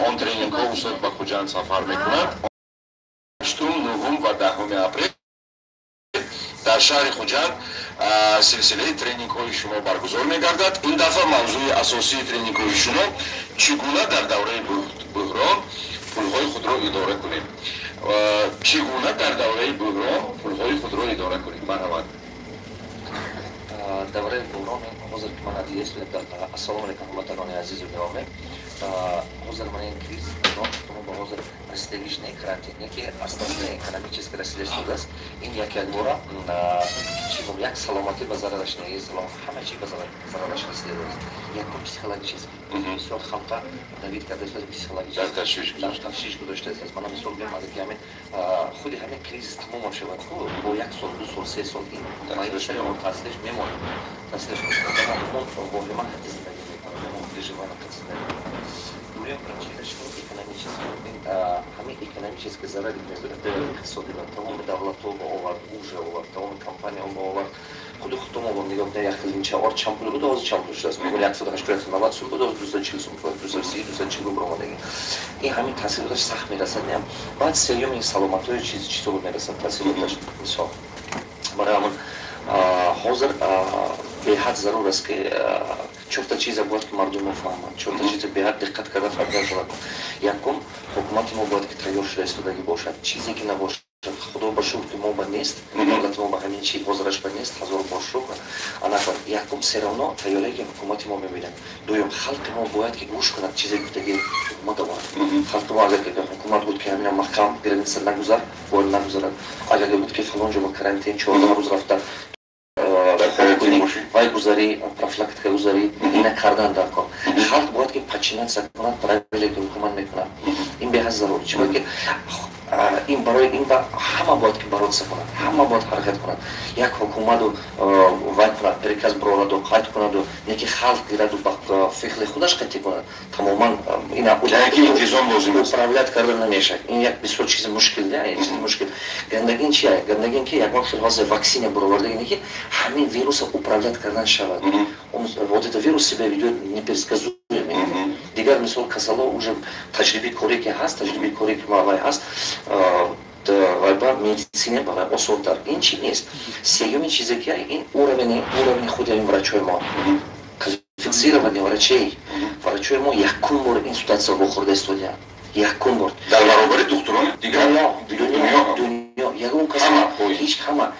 Он тренингҳо устод ба Хуҷанд сафар мекунад. 8, 9 ва 10 апрел дар шаҳри Хуҷанд силсилаи тренингҳои шумо баргузор мегардад. Ин дафъа мавзӯи асосии тренингҳои шумо: чӣ гуна дар давраи буҳрон пулҳои худро идора кунем. Чӣ гуна дар давраи буҳрон пулҳои худро идора кунем? Марҳамат. Давраи буҳрон ҳозир ки ман ассалому алайкум, ҳамватанони азизу гиромӣ. Ҳозир ман ин кризис мо ба ҳозир расидагиш не, карантин не, ки основной экономически расида истодааст. Ин як якбора чи гум, як саломатӣ ба зарараш не, салом ҳама чи ба зарараш расидааст. Якум, психологически бисёр халқа давить карда истодааст, психологически дар ташвиш гузоштааст. Мана, мисол гӯям, агар ки ҳамин худи ҳамин кризис тамомам шавад, бо як сол, 2 сол, 3 сол ин сари он таъсираш мемонад. Таъсираш воҳима хати зиндагӣ мекунад, переживание хати зиндагӣ мекунад. Дуюм причинаш экономический. Ҳамин экономический зарари мебинад, иқтисодӣ ба тамоми давлатҳо ба овард, уже овард, тамоми компанияҳо ба овард. Худи худтомо бо нигоҳ кунед, як хелинча ор чанд пул буд, ҳозир чанд пул шудааст? Мегӯяд, 180, 190 сум буд, ҳозир 240 сум, 230, 240 баромадаги. Ин ҳамин таъсироташ сахт мерасад. Не, баъд сеюм, ин саломатҳои чиз чизо мерасад таъсироташ. Мисол, барои ҳамон ҳозир беҳад зарур аст, ки чорта чиза бояд ки мардуми мо фаҳманд, чорта чиза беҳад диққат карда фаҳмида шавад. Якум, ҳукумати мо бояд ки тайёр шуда истодагӣ бошад. Чизе ки набошад, Худо ба шукр, ки мо ба нест, давлати мо ба ҳамин чи ҳозираш ба нест, ҳазор бор шукр. Анакун, якум, всё равно тайёрие ки ҳукумати мо мебинад. Дуюм, халқи мо бояд ки гӯш кунад чизе гуфтаги ҳукумат овард. Халқи мо агар ҳукумат гуфт, ки ҳамина маҳкам, граница нагузар, бояд нагузарад. Агар гуфт, ки фалон ҷо ба карантин 14 рӯз рафта вай гузарӣ, профилактика гузарӣ, ина кардан дар кор. Халқ бояд ки подчиняться кунад правиле ки ҳукумат мекунад. Ин беҳад зарур, чунки ки ин барои ин ба ҳама бояд ки бороться кунад, ҳама бояд ҳаракат кунад. Як ҳукумату вай кунад, приказ бирораду қайд кунаду, не ки халқ гираду ба фикри худаш қатъӣ кунад тамоман, ина управлять карда намешавад. Ин як бисёр чизи мушкил, чизи мушкил. Гандагин чи? Гандагин ки ягон хел ҳозир ваксина буровардагине, ки ҳамин вируса управлять кардан шавад. Вот это вирус себя ведет непредсказуемый. Дигар мисол касало уже таҷрибаи корӣ ки ҳаст, таҷрибаи корӣ ки вай ҳаст, вай ба медицине ба вай осонтар. Ин чи нест. Сеюми чизе ки ин уровени худи ин врачои мо, квалифицированный врачей. Врачои мо якум бор ин ситуация вохӯрда истодианд, якум бор. Дар баробари духтурони дигар. Дунё ягон кас ҳеҷ ҳама.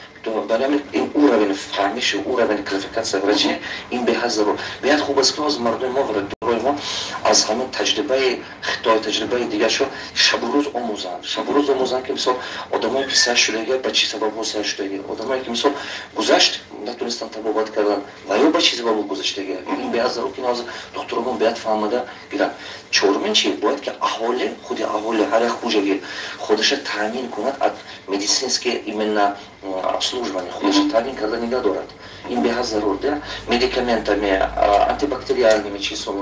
Барои ин уровень фаҳмишу уровень квалификация врачей ин беҳад зарур. Беҳад хуб аст, ки ҳозир мардуми мо, врачои мо аз ҳамин таҷрибаи Хитой, таҷрибаи дигаршо шабу рӯз омӯзанд, шабу рӯз омӯзанд, ки мисол одамое ки сиҳат шудаги, ба чӣ сабабҳо сиҳат шудаги, одамое ки мисол гузашт, натонистанд табобат кардан ва ё ба чӣ сабаб гузаштаги. Ин беҳад зарур, ки ҳозир духтуромон беҳад фаҳмада гиранд. Чорумин чи? Бояд ки аҳолӣ, худи аҳолӣ, ҳар як хуҷагӣ худаша таъмин кунад от медицинский именно обслуживание, худаша таъмин карда нигоҳ дорад. Ин беҳад зарур, да, медикаментами, антибактериальными чизҳо.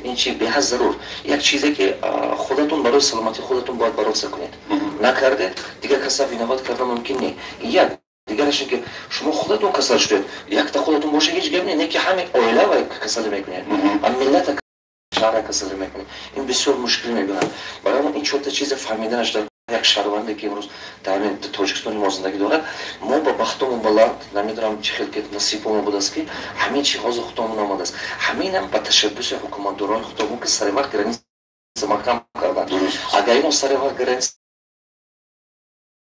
Ин чи беҳад зарур. Як чизе ки худатон барои саломатии худатон бояд бороться кунед. Накардед, дигар каса виноват карда мумкин не. Як дигараш ин ки шумо худатон касал шудед, якта худатон боша, ҳеҷ гап не, не ки ҳамин оила вай касалӣ мекунед, а миллата, шаҳра касалӣ мекунед. Ин бисёр мушкил мебинад. Барои ин чорта чиза фаҳмиданаш дар як шаҳрванде, ки имрӯз дар ҳамин Тоҷикистони мо зиндагӣ дорад. Мо ба бахтомон баланд, намедонам, чӣ хел ки насибомо будааст, ки ҳамин чи ҳозир худомон омадааст. Ҳаминам ба ташаббуси ҳукуматдорони худомон, ки сари вақт граница маҳкам карданд. Агар ино сари вақт граница,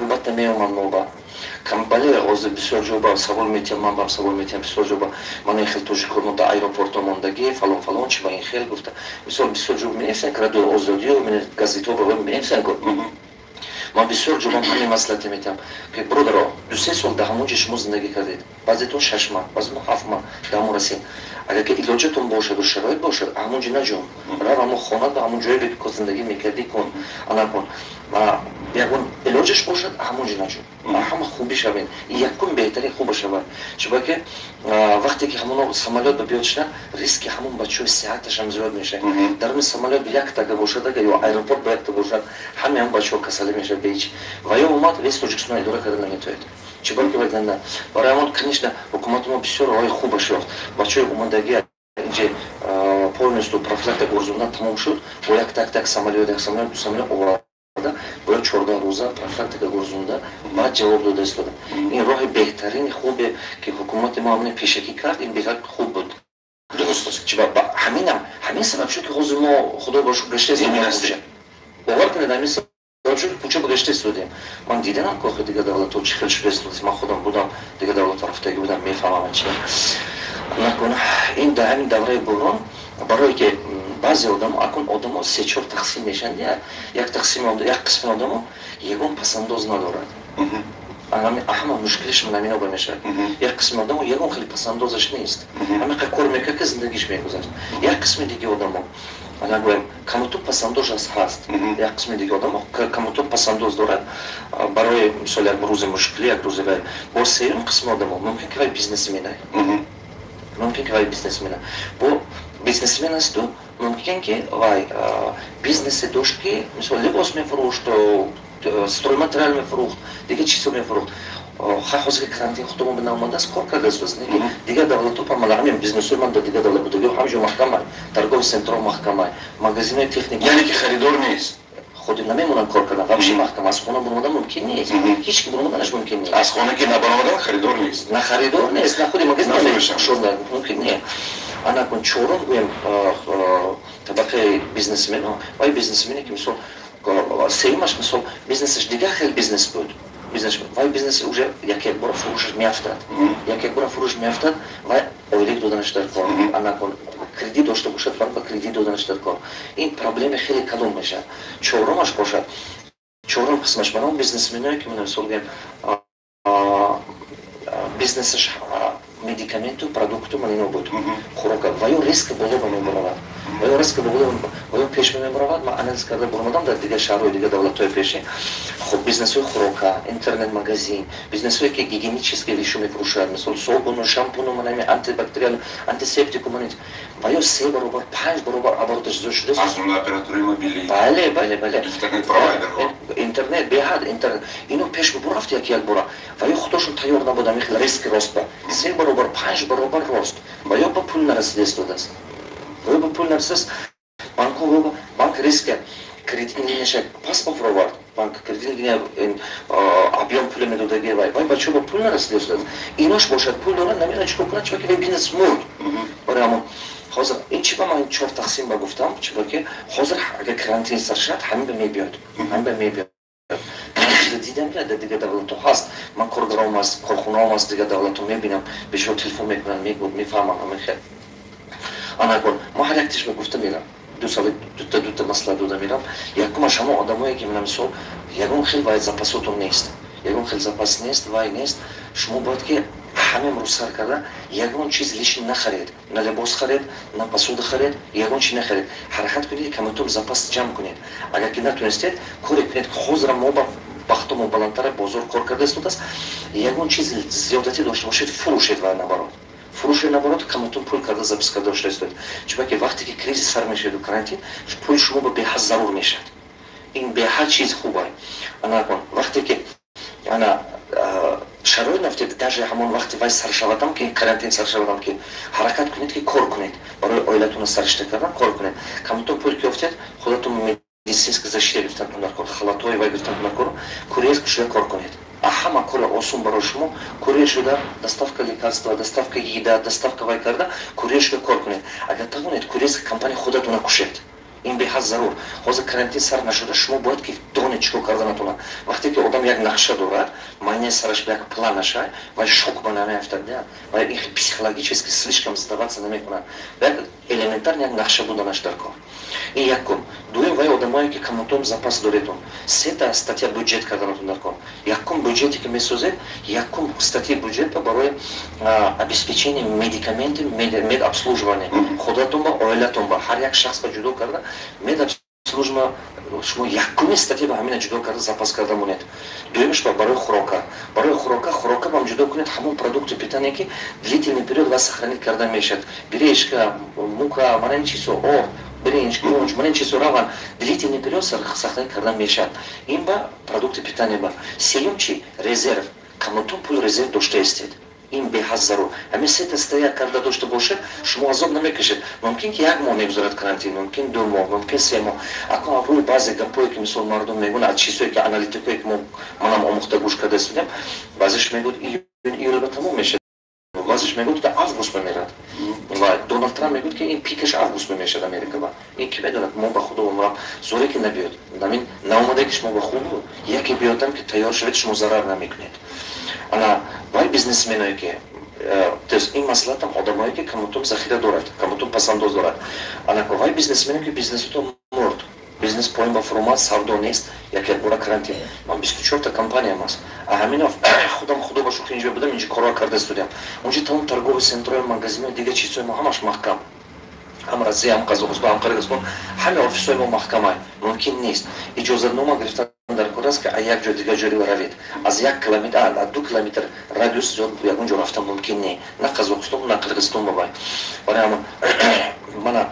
албатта меоманд мо ба бале. Ҳозир бисёр ҷо ба савол метиҳам, ман бам савол метиҳам бисёр ҷо ба ман: ин хел тоҷиконо дар аэропорто мондагӣ, фалон фалон, чи ба ин хел гуфта. Мисол, бисёр ҷо менависанд, ки Радиои Озодиё, газетҳо менависанд. Ман бисёр ҷо ман ҳамин маслиҳате метиҳам, ки бародаро, 2-3 сол дар ҳамон ҷо шумо зиндагӣ кардед, баъзетон 6 маҳ, баъзетон 7 маҳ дар ҳамон расид. Агар ки илоҷатон бошаду шароит бошад, ҳамон ҷо наҷон, рав ҳамон хона, ба ҳамон ҷое ки зиндагӣ мекардӣ кун, ана кун. Ягон илоҷаш бошад, ҳамон ҷо наҷон, ҳама хубӣ шавед. Якум беҳтарин хуба шавад, чунки вақте ки ҳамоно самолёт ба биёд шуда, риски ҳамон бачаҳои сиҳаташам зиёд мешавад. Дар ҳамин самолёт яктага бошад агар ё аэропорт ба якта бошад, ҳаме ҳам бачаҳо касалӣ мешавад. Беҳеҷ ва ё омад, весь Тоҷикистон идора карда наметавонад, чунки вай. Барои ҳамон, конечно, ҳукумати мо бисёр роҳи хубаш ёфт. Бачаҳои омадагӣ инҷа Полностью профилактика гурзундан тамом шуд, бо як так так самолёт, як самолёт, ду самолёт оварда, бояд 14 рӯза профилактика гурзунда, баъд ҷавоб дода истода. Ин роҳи беҳтарини хубе, ки ҳукумати мо ҳамин пешакӣ кард, ин беҳад хуб буд. Дуруст аст. Ҳаминам ҳамин сабаб шуд, ки ҳозир мо, худо ба шукр, гашта истодем. Бовар кунед, ҳамин сабаб шуд, ки кӯча ба гашта истодем. Ман диданам, ки охи дигар давлатҳо чӣ хел шуда истодааст. Ман худам будам, дигар давлатҳо рафтагӣ будам, мефаҳмам чи накун. Ин дар ҳамин давраи буҳрон, барое ки баъзе одамо, акун одамо се чор тақсим мешаванд. Як тақсими, як қисми одамо ягон пасандоз надорад. Ҳама мушкилиш ман ба мешавад. Як қисми одамо ягон хеле пасандозаш нест, ҳамиқа кор мекард, ки зиндагиш мегузашт. Як қисми диги одамо, ана гӯем, камуту пасандоз ҳаст. Як қисми диги одамо камуту пасандоз дорад, барои мисол як рӯзи мушкилӣ, як рӯзи вай. Бо сеюм қисми одамо мумкин ки вай бизнесменай, мумкин ки вай бизнесмена, бо бизнесмен асту, мумкин ки вай бизнесе дошт, ки мисол либос мефурӯшт, стройматериал мефурӯхт, дигар чизо мефурӯхт. Хай, ҳозир ки карантин худамон ба наомадааст, кор кардааст. Дигар давлатҳо памала ҳамин бизнесҳои ман дар дигар давлат будагӣ, ҳамҷо маҳкамай, торговый центрҳо маҳкамай, магазинҳои техника. Яъне ки харидор нест. Худи намемонанд кор кардан, вообще маҳкам. Аз хона буромадан мумкин нест, ҳеч ки буромаданаш мумкин нест. Аз хона ки набаромадан, харидор нест. На харидор нест, на худи магазин мумкин не. Ана кун, чорум гӯем, табақаи бизнесмено. Вай бизнесмене, ки мисол сеюмаш, мисол, бизнесаш дигар хел бизнес буд, бизнес, вай бизнес уже як як бора фурӯшаш меафтад, як як бора фурӯш меафтад. Вай ойлик доданаш дар кор, ана кун, кредит дошта бошад, банк ба кредит доданаш дар кор. Ин проблеми хеле калон мешавад. Чорумаш бошад, чорум қисмаш ба ном бизнесменое, ки мисол гӯем, бизнесаш медикаменту, продукту, ман ино буд, хӯрока, ва ё риск боло ба мебаровад, ва ё риск боло, ва ё пеш мебаровад. Ман анализ карда баромадам, дар дигар шаҳрҳои дигар давлатҳои пеши, хуб, бизнесҳои хӯрока, интернет магазин, бизнесҳое, ки гигиенические вещи мефурӯшад, мисол собуну, шампуну, манами антибактериал, антисептику, ман, ва ё се баробар, панҷ баробар обороташ зиёд шудааст. Аз ҷумла оператори мобилӣ. Бале. Интернет провайдерҳо. Интернет, беҳад интернет, ино пеш бурафт як як бора. Ва ё худошон тайёр набудам ин риски рост ба се баробар, панҷ баробар рост, ва ё ба пул нарасида истодааст, ва ё ба пул нарасидааст. Банкҳо, банк риска кредитный линияша пас бафуровард, банк кредитный линия объем пули медодаги, вай бачаҳо ба пул нарасида истодааст. Инош бошад, пул дорад, намедонад чӣ кор кунад, чунки вай бизнес мурд. Барои ҳамон ҳозир ин чи ба ман чор тақсим ба гуфтам, чиба ки ҳозир агар карантин сар шавад, ҳамин ба мебиёд, ҳамин ба мебиёд. Ман чиза дидам, ки дар дигар давлатҳо ҳаст. Ман коргаром аст, корхонаом аст дигар давлатҳо, мебинам, бешо телефон мекунанд, мегӯд, мефаҳмам ҳамин хел. Анакун мо ҳар яктиш ба гуфта мерам, ду сали дута дута маслиҳат дода мерам. Якумаш, ҳамон одамое, ки мана мисол ягон хел вай запасотон нест, ягон хел запас нест, вай нест, шумо бояд ки ҳамин рӯз сар карда ягон чиз лишний нахаред, на либос харед, на посуда харед, ягон чи нахаред. Ҳаракат кунед, каматум запас ҷамъ кунед. Агар ки натонистед, коре кунед, ки ҳозира мо ба бахтомо баландтара бозор кор карда истодааст. Ягон чиз зиёдатӣ дошта бошед, фурӯшед, ва наоборот фурӯшед, наоборот каматун пул карда запас карда дошта истодед. Чунки вақте ки кризис сар мешаваду карантин, пули шумо ба беҳад зарур мешавад. Ин беҳад чиз хуба. Анакун, вақте ки ана шароит нафтед, даже ҳамон вақти вай саршавадам, ки карантин саршавадам, ки ҳаракат кунед, ки кор кунед, барои оилатона саришта кардан кор кунед. Камтон пул ки ёфтед, худатон медицинская защита гирифтан дар кор, халатҳои вай гирифтан дар кор, курьер шуда кор кунед. А ҳама кори осон барои шумо курьер шуда, доставка лекарства, доставка еда, доставка вай карда, курьер шуда кор кунед. Агар тавонед, курьерская компания худатона кушед. Ин беҳад зарур. Ҳозир карантин сар нашуда, шумо бояд ки донед чӣ кор карданатона. Вақте ки одам як нақша дорад, майнаи сараш ба як план наша, вай шок ба намеафтад, вай ин психологически слишком сдаваться намекунад. Як элементарно як нақша буданаш дар кор. Ин якум. Дуюм, вай одамое, ки каматон запас доредон, сета статья бюджет карданатон дар кор. Якум бюджете ки месозед, якум статья бюджет барои обеспечение медикаменты, медобслуживание худатон ба, оилатон ба, ҳар як шахс ба ҷудо карда медобслуживание. Шумо якуми статья ба ҳамина ҷудо карда запас карда монед. Дуюмаш ба барои хӯрока, барои хӯрока, хӯрока бам ҷудо кунед, ҳамон продукты питания, ки длительный период ва сохранить карда мешавад: гречка, мука, мана ин чизо, орд, бринҷ, гунҷ, мана ин чизо, равған, длительный период сохранить карда мешавад. Ин ба продукты питания ба. Сеюм чи? Резерв. Камотон пул резерв дошта истед. Ин беҳад зарур. Ҳамин сета стояк карда дошта бошед, шумо азоб намекашед. Мумкин ки як моҳ мегузарад карантин, мумкин 2 моҳ, мумкин 3 моҳ. Акун рӯи баъзе гапое, ки мисол мардум мегӯянд, аз чизое ки аналитикое, ки мо манам омӯхта, гӯш карда истодем, баъзеш мегӯяд, июл ба тамом мешавад, баъзеш мегӯяд, ки август мемерад. Ва Доналд Трамп мегӯяд, ки ин пикаш август мемешавад Америка ба. Ин ки медонад? Мо ба худо умрам зоре ки набиёд. Намин наомаде, ки шумо ба хуб яке биёдам, ки тайёр шавед, шумо зарар намекунед. Ана вай бизнесменое ки то есть ин маслиҳатам одамое, ки камутум захира дорад, камутум пасандоз дорад. Ана вай бизнесмене, ки бизнесутон мурд, бизнес поин ба фуромад, савдо нест, як якбора карантин. Ман 24та компаниям аст, а ҳамина худам, худо ба шукр, инҷо будам, инҷо корҳо карда студиям. Унҷо тамом торговый центрои, магазино, дига чизҳои мо ҳамаш маҳкам, ҳам Россия, ҳам Қазоқистон, ҳам Қирғизистон, ҳами офисҳои мо маҳкамай. Мумкин нест. Иҷозатнома гирифтан дар кор аст, ки аз як ҷо дигар ҷо равед. Аз 1 километр, аз 2 километр радиус зиёд ягон ҷо рафтан мумкин не, на Қазоқистон, на Қирғизистон. Бабай, барои ҳамон мана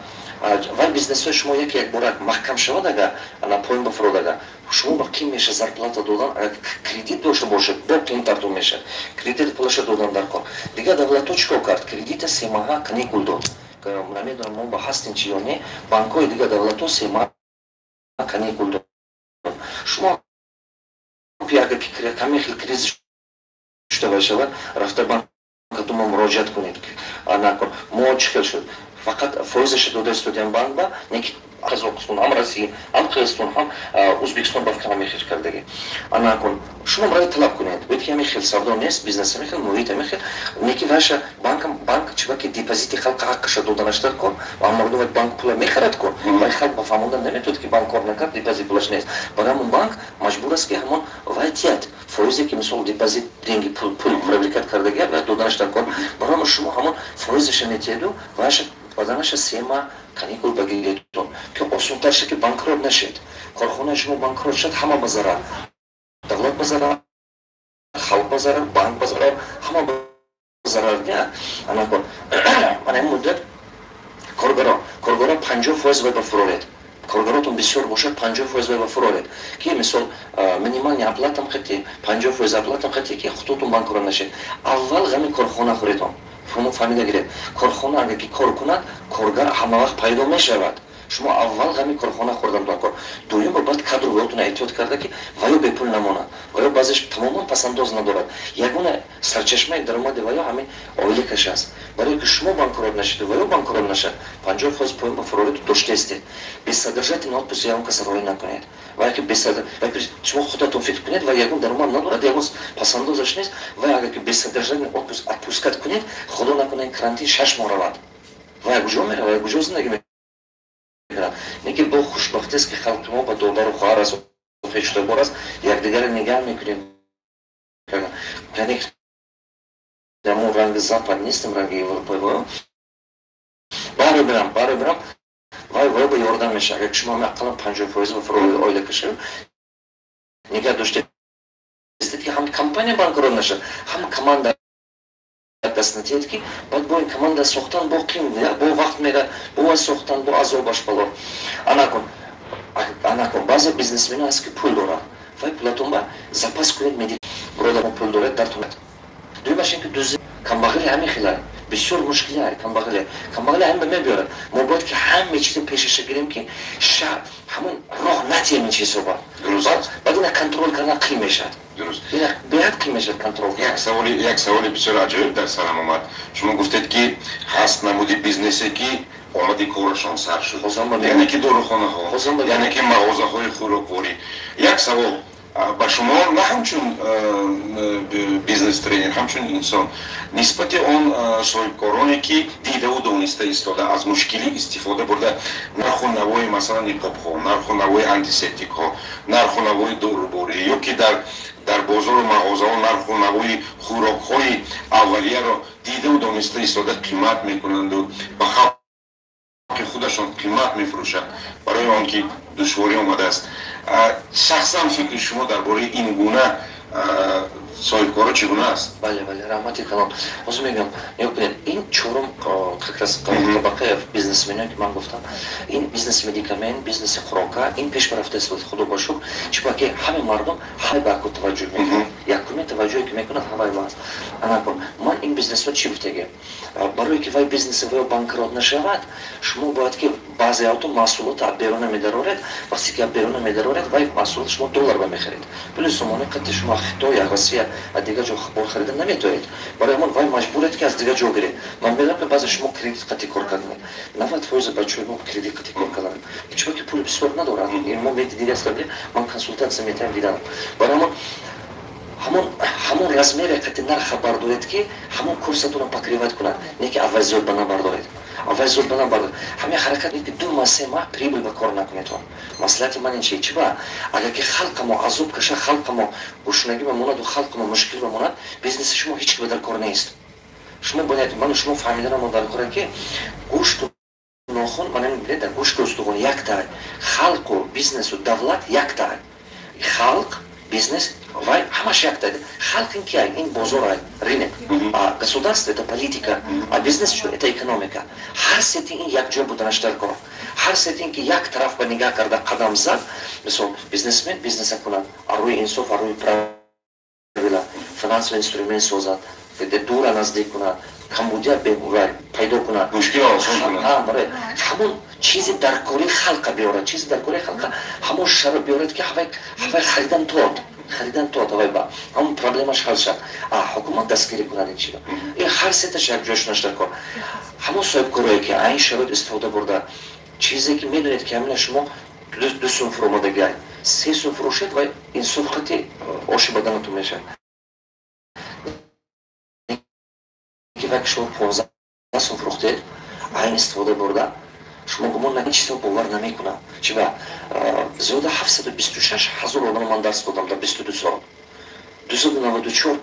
вай бизнесҳои шумо яке якбора маҳкам шавад, агар ана поин ба фурод, агар шумо ба қим меша зарплата додан, агар кредит дошта бошед, бо қимтартон мешавад кредит пулаша додан дар кор. Дигар давлатҳо чӣ кор кард? Кредита 3 моҳа каникул дод. Намедонам, мо ба ҳастем чи ё не. Банкҳои дигар давлатҳо 3 моҳа каникул дод. Шумо агар ки каме хел кризис шуда шавад, рафта банкатума муроҷиат кунед. Накун, мо чӣ хел шуд? Фақат фоизаша дода истодиам банк ба неки. Қазоқистон, ҳам Россия, ҳам Қирғизистон, ҳам Ӯзбекистон ба фикр ҳамин хел кардагӣ. Анакун шумо барои талаб кунед, гӯед, ки ҳамин хел савдо нест, бизнес ҳамин хел, муҳит ҳамин хел. Неки ваша банк, банк чиба ки депозити халқа ҳаққаша доданаш дар кор, ва мардум банк пула мехарад кор. Вай халқ ба фаҳмондан наметавонад, ки банк кор накард, депозит пулаш нест. Барои ҳамон банк маҷбур аст, ки ҳамон вай тият фоизе, ки мисол депозит деньги, пул привлекать кардагия, ва доданаш дар кор. Барои ҳамон шумо ҳамон фоизаша метиҳеду ваша баданаша 3 моҳ каникул багиретон, ки осонтар шад, ки банкрот нашед. Корхонаи шумо банкрот шад, ҳама ба зарар: давлат ба зарар, халқ ба зарар, банк ба зарар, ҳама ба зарар. Анакун мана ин муддат коргаро 50% вай ба фуроред. Коргаротон бисёр бошад, 50% вай ба фуроред, ки мисол минимальный оплатам хати, 50% оплатам хати, ки худотон банкрот нашед. Аввал ғами корхона хӯредон. Шумо фаҳмида гиред: корхона агар ки кор кунад, коргар ҳама вақт пайдо мешавад. Шумо аввал ғами корхона хӯрдан кор, дуюм баъд кадровиотона эҳтиёт карда, ки ваё бепул намонад. Ваё баъзеш тамоман пасандоз надорад, ягона сарчашмаи даромади ваё ҳамин ойликаш аст. Барое ки шумо банкрот нашед, ваё банкрот нашад, 50% поин ба фурориту доштаистед. Без содержательный отпуск ягон каса роҳӣ накунед. Вай ки шумо худатон фикр кунед, вай ягон даромад надорад, ягон пасандозаш нест. Вай агар ки без содержательный отпуск отпускать кунед, худо накунад, карантин 6 моҳ равад, вай куҷо меравад, вай куҷо зиндагӣ мекунад? Неки бо хушбахтиест, ки халқи мо ба додару хоҳар аст, хештабор аст, якдигарро нигаҳ мекунем. Яъне мо ранги Запад нестем, ранги Европа. Баро бирам, вай ба ёрдам мешавад, агар шумо ақаллан 50% ба фурои оила кашед, нигаҳ доштед, ки ҳам компания банкрот нашад, ҳам команда даст натиҳед, ки баъд бо ин команда сохтан бо қим, бо вақт мера, бо вай сохтан, бо азобаш бало. Анакун баъзе бизнесмено ҳаст, ки пул дорад, вай пулатон ба запас кунед. Меди бародар, пул доред, дар дуюмаш ин ки дузи, камбағали ҳамин хела бисёр мушкиле. Камбағали ҳамин ба мебиёрад. Мо бояд ки ҳаме чиза пешаша гирем, ки ҳамон роҳ натиҳем ин чизҳоба. Баъд ина контроль кардан қин мешавад, беҳад қин мешавад контроль. Як саволи бисёр аҷоиб дар сарам омад. Шумо гуфтед, ки ҳаст намуди бизнесе, ки омади корашон сар шуд, яъне ки дорухонаҳо, яъне ки мағозаҳои хӯрокворӣ. Як савол ба шумо, на ҳамчун бизнес тренер, ҳамчун инсон: нисбати он соҳибкороне, ки дидаву дониста истода аз мушкилӣ истифода бурда, нарху навои, масалан, ниқобҳо, нарху навои антисептикҳо, нарху навои доруборӣ ё ки дар бозору мағозаҳо нарху навои хӯрокҳои аввалияро дидаву дониста истода қимат мекунанду ба халқи худашон қимат мефурӯшанд, барои он ки душворӣ омадааст, шахсан фикри шумо дар бораи ин гуна Соҳибкоро чӣ гуна аст? Бале, бале, раҳмати калон. Ҳозир мегӯям, нигоҳ кунед, ин чорум как раз табақаи бизнесменое, ки ман гуфтам, ин бизнеси медикамент, бизнеси хӯрока, ин пеш рафта истод, худо ба шукр. Чӣ ки ҳамаи мардум ҳай ба аку таваҷҷӯҳ мекунад. Якуми таваҷҷӯҳе, ки мекунад, ҳавай ба аст. Анакун ман ин бизнесро чӣ гуфтагем? Барое ки вай бизнеси вай банкрот нашавад, шумо бояд ки баъзе авто маҳсулотро аз беруна медароред. Вақте ки аз беруна медароред, вай маҳсулот шумо доллар ба мехаред, пули сомонӣ қати шумо Хитой, Россия, аз дигар ҷо бор харида наметавонед. Барои ҳамон вай маҷбуред, ки аз дигар ҷо гиред. Ман медонам, ки баъзе шумо кредит қати кор кардед. 90% бачаҳои мо кредит қати кор карданд, чунки ки пули бисёр надорад. Мо медидаст, ман консултатсия метавам, дидам. Барои ҳамон ҳамон размере қати нарха бардоред, ки ҳамон курсатонро покрывать кунад, не ки аввал зиёд ба набардоред, аввал зиёд ба набардоред. Ҳамин ҳаракат, ки 2 маҳ, 3 маҳ прибыль ба кор накунедон. Маслиҳати ман ин чи? Чи ба агар ки халқамо азоб каша, халқамо гушнагӣ бамонаду, халқамо мушкил бамонад, бизнеси шумо ҳеҷ ки ба дар кор нест. Шумо бояд, ману шумо фаҳмиданамо дар коре, ки гӯшту нохун, мана бинед, гӯшту устухон якта, халқу бизнесу давлат якта, халқ, бизнес вай ҳамаш якта. Халқ ин ки ин бозор, рынок, а государство — это политика, а бизнес что это? Экономика. Ҳар сети ин якҷоя буданаш дар кор. Ҳар сети ин ки як тараф ба нигаҳ карда қадам зад, мисол, бизнесмен бизнеса кунад а рӯи инсоф, а рӯи правила, финансовый инструмент созад, дура наздик кунад, камбудия пайдо кунад, барои ҳамон чизи даркории халқа биёрад, чизи даркории халқа, ҳамон шаро биёрад, ки ҳавай харидан тод, харидан тод, ҳавай ба ҳамон проблемаш ҳал шавад, а ҳукумат дастгирӣ кунад. Ин чиро, ин ҳар сеташ якҷоя шунаш дар кор. Ҳамон соҳибкорое, ки айн шароит истифода бурда, чизе ки медонед, ки ҳамина шумо 2 сум фуромадагиай, 3 сум фурӯшед, вай инсоф қати оши баданатон мешавад, ки вай шумо 15 сум фурӯхтед, айн истифода бурда, шумо гумон на чизҳо бовар намекунам. Чиба зиёда 726 000 одам ман дарс додам дар 22 сол, 294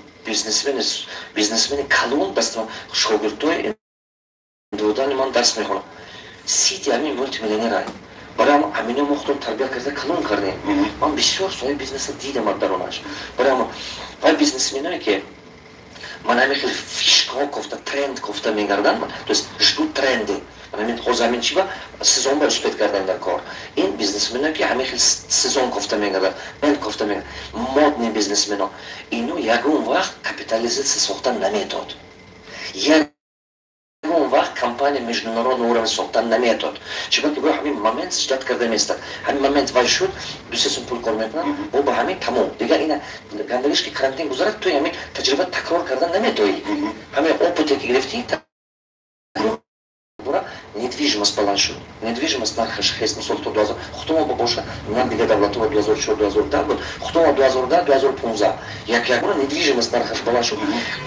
бизнесмени калон даст шогирдои индивидуали ман дарс мехонам. Сити ҳамин мултимиллионерай. Барои ҳамино мо худом тарбия карда калон кардем. Ман бисёр соҳиби бизнеса дидам аз дарунаш. Барои ҳамон вай бизнесменое, ки ман ҳамин хел фишкаҳо кофта, тренд кофта мегарданд, то есть ждут тренды, ҳамин ҳозир ҳамин чиба сезон ба успеть кардан дар кор. Ин бизнесменое, ки ҳамин хел сезон кофта мегардад, тренд кофта мегардад, модный бизнесмено, ино ягон вақт капитализация сохта наметод, ягон вақт компания международного уровня сохта наметод. Чиба ки бо ҳамин момент ждать карда местад. Ҳамин момент вай шуд, 2-3 сум пул кор мекунад, бо ба ҳамин тамом. Дигар ина гандагиш, ки карантин гузарад, ту ҳамин таҷриба такрор кардан наметоӣ. Ҳамин опыте, ки гирифтӣ, недвижимость баланд шуд, недвижимость нархаш хест. Мисол, то 2000 хутумо ба боша, на дигар давлатҳо 2004, 2010 буд, хутумо 2010, 2015 як якбора недвижимость нархаш баланд шуд.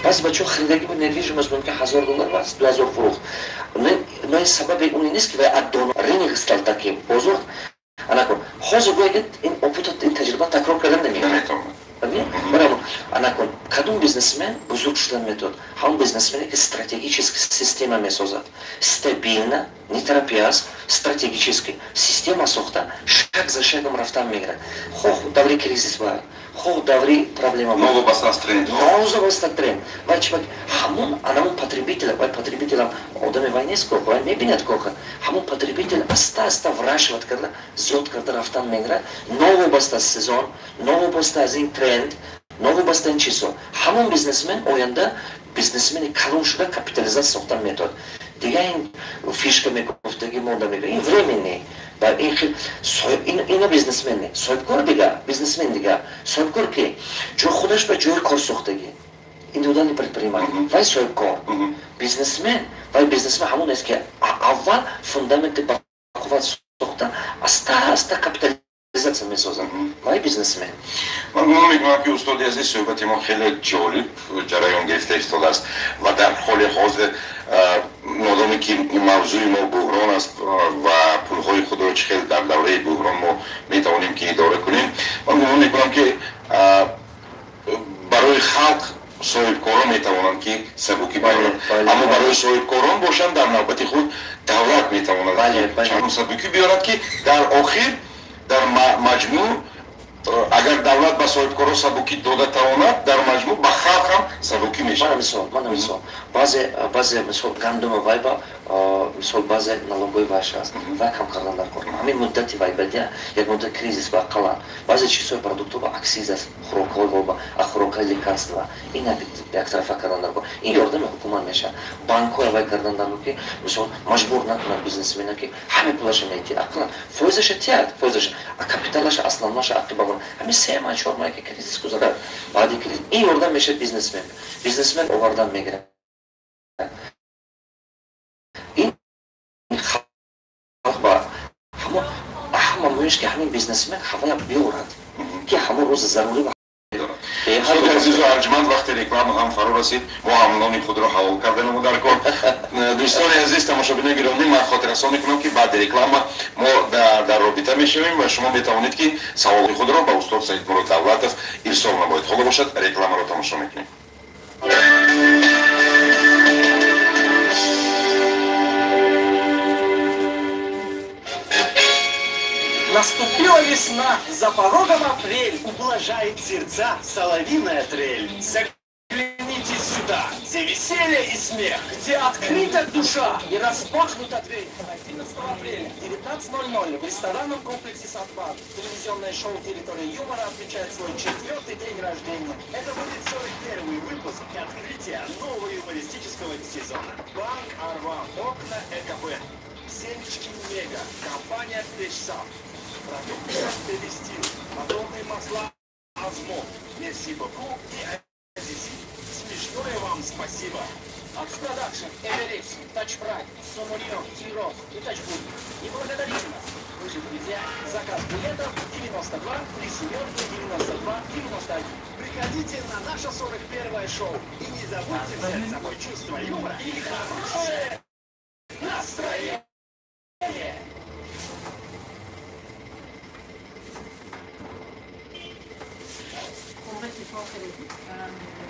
Баъзе бачаҳо харидагӣ буд недвижимость, мумкин 1000 доллар ба 2000 фурӯхт. Но ин сабаби он нест, ки вай аддон рынок стал таким, бозор. Анакун ҳозир гӯяд, ин опыт, ин таҷриба такрор кардан наметавонад. Барои анакун кадом бизнесмен бузург шудан метавонад? Ҳамон бизнесмене, ки стратегически система месозад, стабильно, не торопясь, стратегически система сохта, шаг за шагом рафтан мегирад, хоҳ даври кризис ба, хоҳ даври проблема. Новобаста аз тренд. Новобаста тренд. Вай чиба ҳамон анамон потребитель, вай потребителам одами вай нест, ко вай мебинад, коха ҳамон потребитель аста аста выращивать карда, зиёд карда рафтан мегирад, новобаста аз сезон, новобаста аз ин тренд, новобаста ин чизҳо. Ҳамон бизнесмен оянда бизнесмени калон шуда, капитализация сохтан метавонад. Дигар ин фишка мекуфтаги монда мега, ин временный. Ба ин хел ина бизнесмен не, соҳибкор дига, бизнесмен дига. Соҳибкор ки ҷо худаш ба ҷои кор сохтагӣ, индивидуальный предприниматель, вай соҳибкор. Бизнесмен, вай бизнесмен ҳамон аст, ки аввал фундаменти бақувват сохта, аста аста капитализация месозад. Вай бизнесмен. Ман гумон мекунам, ки, устоди азиз, суҳбати мо хеле ҷолиб ҷараён гирифта истодааст ва дар ҳоли ҳозир, модоме ки мавзӯи мо буҳрон аст ва пулҳои худро чӣ хел дар давраи буҳрон мо метавонем ки идора кунем, ман гумон мекунам, ки барои халқ соҳибкорон метавонанд ки сабукӣ биёранд, аммо барои соҳибкорон бошанд, дар навбати худ давлат метавонад чанд сабукӣ биёрад, ки дар охир, дар маҷмӯъ Агар давлат ба соҳибкоро сабукӣ дода тавонад, дар маҷмӯъ ба халқ ҳам сабукӣ мешавад. Мана мисол, баъзе мисол гандума вай ба мисол баъзе налогои вайш аст, вай кам кардан дар кор. Ҳамин муддати вай бадия як муддат кризис ба ақаллан баъзе чизҳои продуктҳо ба акциз аст, хӯрокҳои ба хӯрокҳои лекарства, ин яктарафа кардан дар кор. Ин ёрдами ҳукумат мешавад. Банкҳоя вай кардан дар кор, ки мисол маҷбур накунад бизнесмена, ки ҳамин пулаша метиҳад, ақаллан фоизаша тиҳад, фоизаша, а капиталаша основноша ақиба монад. Ҳамин 3 моҳ 4 моҳ ки кризис гузарад, баъди кризис ин ёрдам мешавад бизнесмен. Бизнесмен овардан мегирад. Ин халқ ба ҳама муҳимш, ки ҳамин бизнесмен ҳавая биёрад, ки ҳамон рӯзи зарурӣ. Устоди азизу арҷманд, вақти реклама ҳам фаро расид, мо ҳам нони худро ҳалол карданему дар кор. Дӯстони азиз, тамошобинои гиромӣ, ман хотиррасон мекунам, ки баъди реклама мо дар робита мешавем ва шумо метавонед, ки саволи худро ба устод Саидмурод Давлатов ирсол намоед. Ҳоло бошад, рекламаро тамошо мекунем. Наступила весна, за порогом апрель, ублажает сердца соловиная трель. Загляните сюда, где веселье и смех, где открыта душа и распахнута дверь. 11 апреля, 19:00 в ресторанном комплексе «Садбар» телевизионное шоу «Территория юмора» отмечает свой 4-й день рождения. Это будет 41-й выпуск и открытие нового юмористического сезона. Банк «Арван», окна ЭКБ, семечки «Мега», компания «Печсам». Продукция «Телестил», моторные масла «Азмо», «Мерси Боку» и «Азизи». Смешное вам спасибо. От Продакшн, Эверекс, Тачпрайд, Сомурио, Тиров и Тачбуд. Не благодарите нас. Вы же друзья. Заказ билетов 92 3 92 91. Приходите на наше 41-е шоу. И не забудьте взять с собой чувство юмора и хорошее настроение.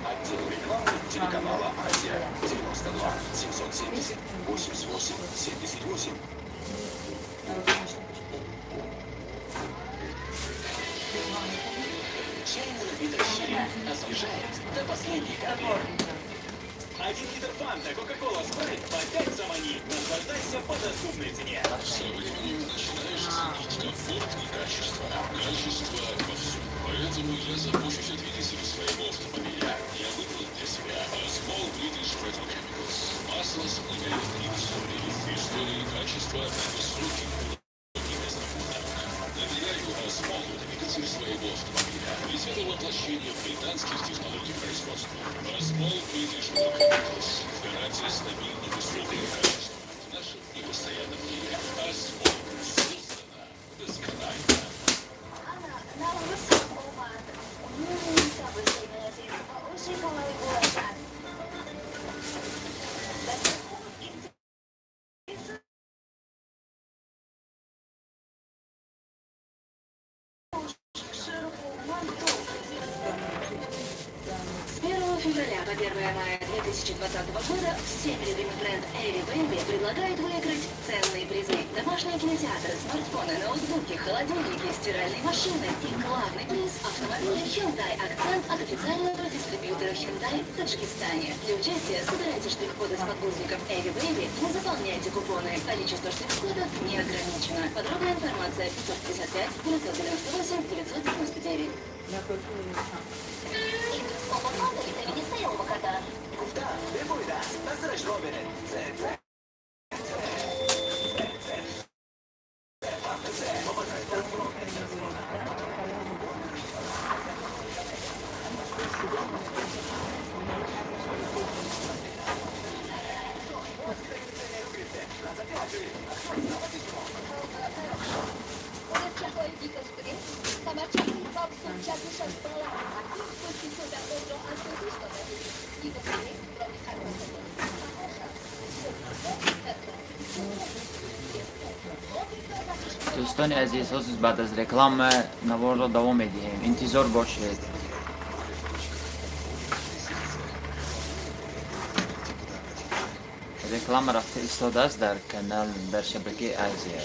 Отдел рекламы телеканала «Азия» 92 770 88 78. Чайный напиток «Ширин» освежает до последней капли. 1 литр фанта, кока-кола, спрайт по 5 самани. Наслаждайся по доступной цене. Со временем начинаешь ценить комфорт и качество. Качество во всем. Поэтому я забочусь о двигателе своего автомобиля. Я выбрал для себя Osmol British Petrochemicals. Масло с многолетней историей. Истории качества на высоком уровне незабудок. Доверяю Osmol двигатель своего автомобиля. Ведь это воплощение британских технологий производства. Osmol British Petrochemicals. Гарантия стабильно высокого качества. В нашем непостоянном мире Osmol создана досконально. С 1 февраля по 1 мая 2020 года всеми любимый бренд Эви Бэйби предлагает выиграть ценные призы. Домашние кинотеатры, смартфоны, ноутбуки, холодильники, стиральные машины и главный приз – автомобиль Hyundai Accent от официального дистрибьютора Hyundai в Таджикистане. Для участия собирайте штрих-коды с подгузников Эви Бэйби и заполняйте купоны. Количество штрих-кодов не ограничено. Подробная информация 555 998 999. Дӯстони азиз, ҳозир баъд аз реклама наворро давом медиҳем, интизор бошед. Реклама рафта истодааст дар канал, дар шабакаи Азия.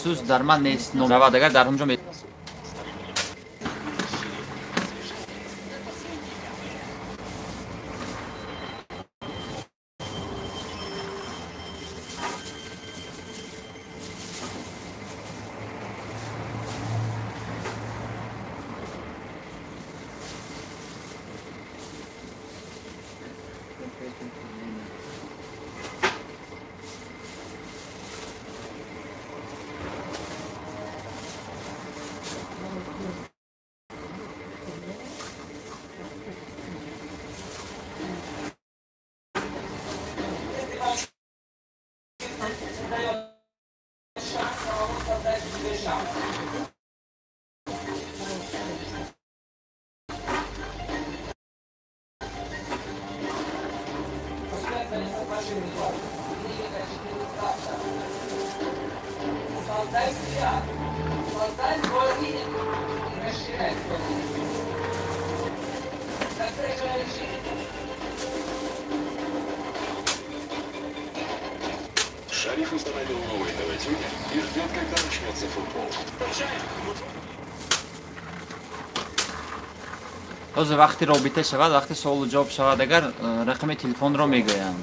Сус дар ман нест, равад агар дар ҳамҷо. Создай себя, создай свой мир и расширяй свой мир. Когда человек Шариф установил новый ТВ-тюнер и ждет, когда начнется футбол. Ҳозир вақти робита шавад, вақти суолу ҷавоб шавад, агар рақами телефонро мегӯям,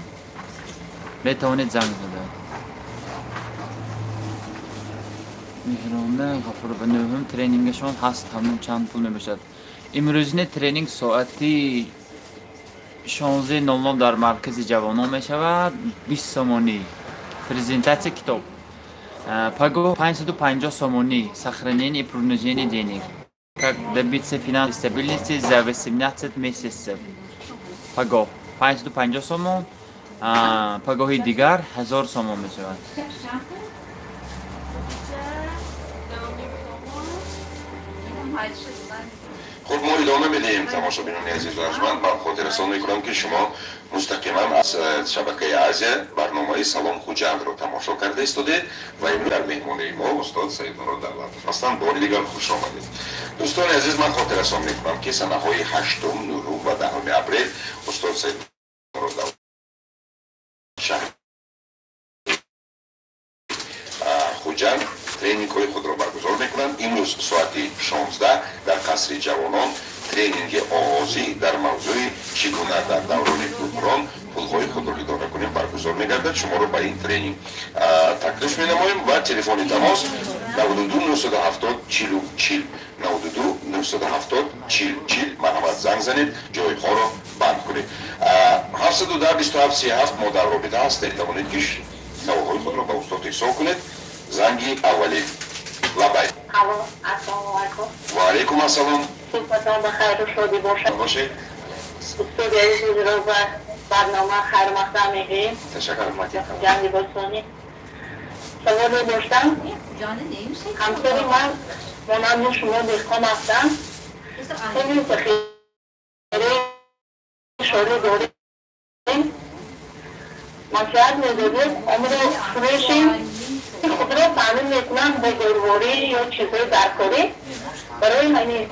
метавонед занг зада. Меҳрона Ғафурова, нӯҳум тренингашон ҳаст, ҳамун чанд пул мебошад? Имрӯзини тренинг соати 16:00 дар маркази ҷавонон мешавад, 20 сомонӣ. Презентатсия китоб. Пагоҳ 550 сомонӣ, сохранение и приумножение денег. Как добиться финансовой стабильности за 18 месяцев. Пагоҳ 550 сомон, пагоҳи дигар 1000 сомон мешавад. Хуб, мо идома медиҳем, тамошобинони азизу арҷманд. Ман хотиррасон мекунам, ки шумо мустақиман аз шабакаи Азия барномаи Салом Хуҷандро тамошо карда истодед ва имрӯз дар меҳмонии мо устод Саидмурод Давлатов ҳастанд. Бори дигар хуш омадед. Дӯстони азиз, ман хотиррасон мекунам, ки санаҳои 8, 9 ва 10 апрел устод Саидмурод Давлатов шаҳри Хуҷанд тренингҳои худро баргузор мекунанд. Имрӯз соати 16 дар қасри ҷавонон тренинги оғозӣ дар мавзӯи чӣ гуна дар даврони буҳрон пулҳои худро идора кунем баргузор мегардад. Шуморо ба ин тренинг таклиф менамоем ва телефони тамос 92 970 40 40, 92 970 40 40. Марҳамат, занг занед, ҷойҳоро банд кунед. 710 27 37 мо дар робита ҳастед, тавонед ки саволҳои худро ба устод ирсол кунед. Занги аввалин. Лабай. Алло, ассалому алайкум. Ва алайкум ассалом. Субҳатон ба хайру шодӣ бошад. Бошед. Устоди азизро ба барнома хайрмақдам мегӯем. Ташаккур. Ҷанги бостонӣ. Саволе доштам. Ҳамсари ман монанди шумо деҳқон ҳастанд. Хеле захираи шорӣ дорем. Маслиҳат медодед онро фурӯшем, худро таъмин мекунам бо дорворӣ ё чизҳои даркорӣ. Барои ҳамин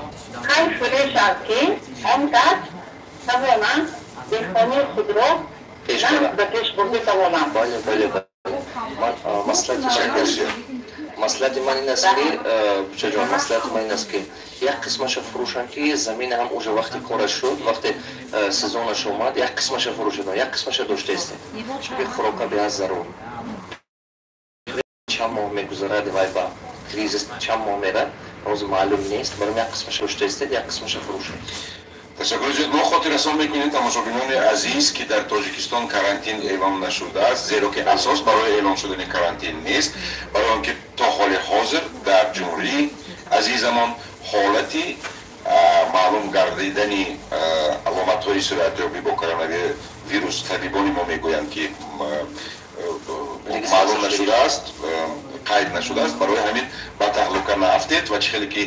кай фурӯш аст, ки он кас тавонанд деҳқонии худро ба пеш бурда тавонанд? Бале, бале, ман маслиҳати ман ин аст, ки бучаҷон, маслиҳати ман ин аст, ки як қисмаша фурӯшанд, ки замина ҳам уже вақти кораш шуд, вақти сезонаш омад, як қисмаша фурӯшад, як қисмаша дошта истед, чунки хӯрока беҳад зарур. Чанд моҳ мегузарад вай ба кризис, чанд моҳ мерад, ҳозир маълум нест. Барои як қисмаша дошта истед, як қисмаша фурӯшад. Ташаккури зиёд. Мо хотиррасон мекунем, тамошобинони азиз, ки дар Тоҷикистон карантин эълон нашудааст, зеро ки асос барои эълон шудани карантин нест, барои он ки то ҳоли ҳозир дар ҷумҳурии азизамон ҳолати маълум гардидани аломатҳои сироятёбӣ бо коронавирус, табибони мо мегӯянд, ки маълум нашудааст. Қайд нашудааст. Барои ҳамин ба таҳлука наафтед ва чӣ хеле ки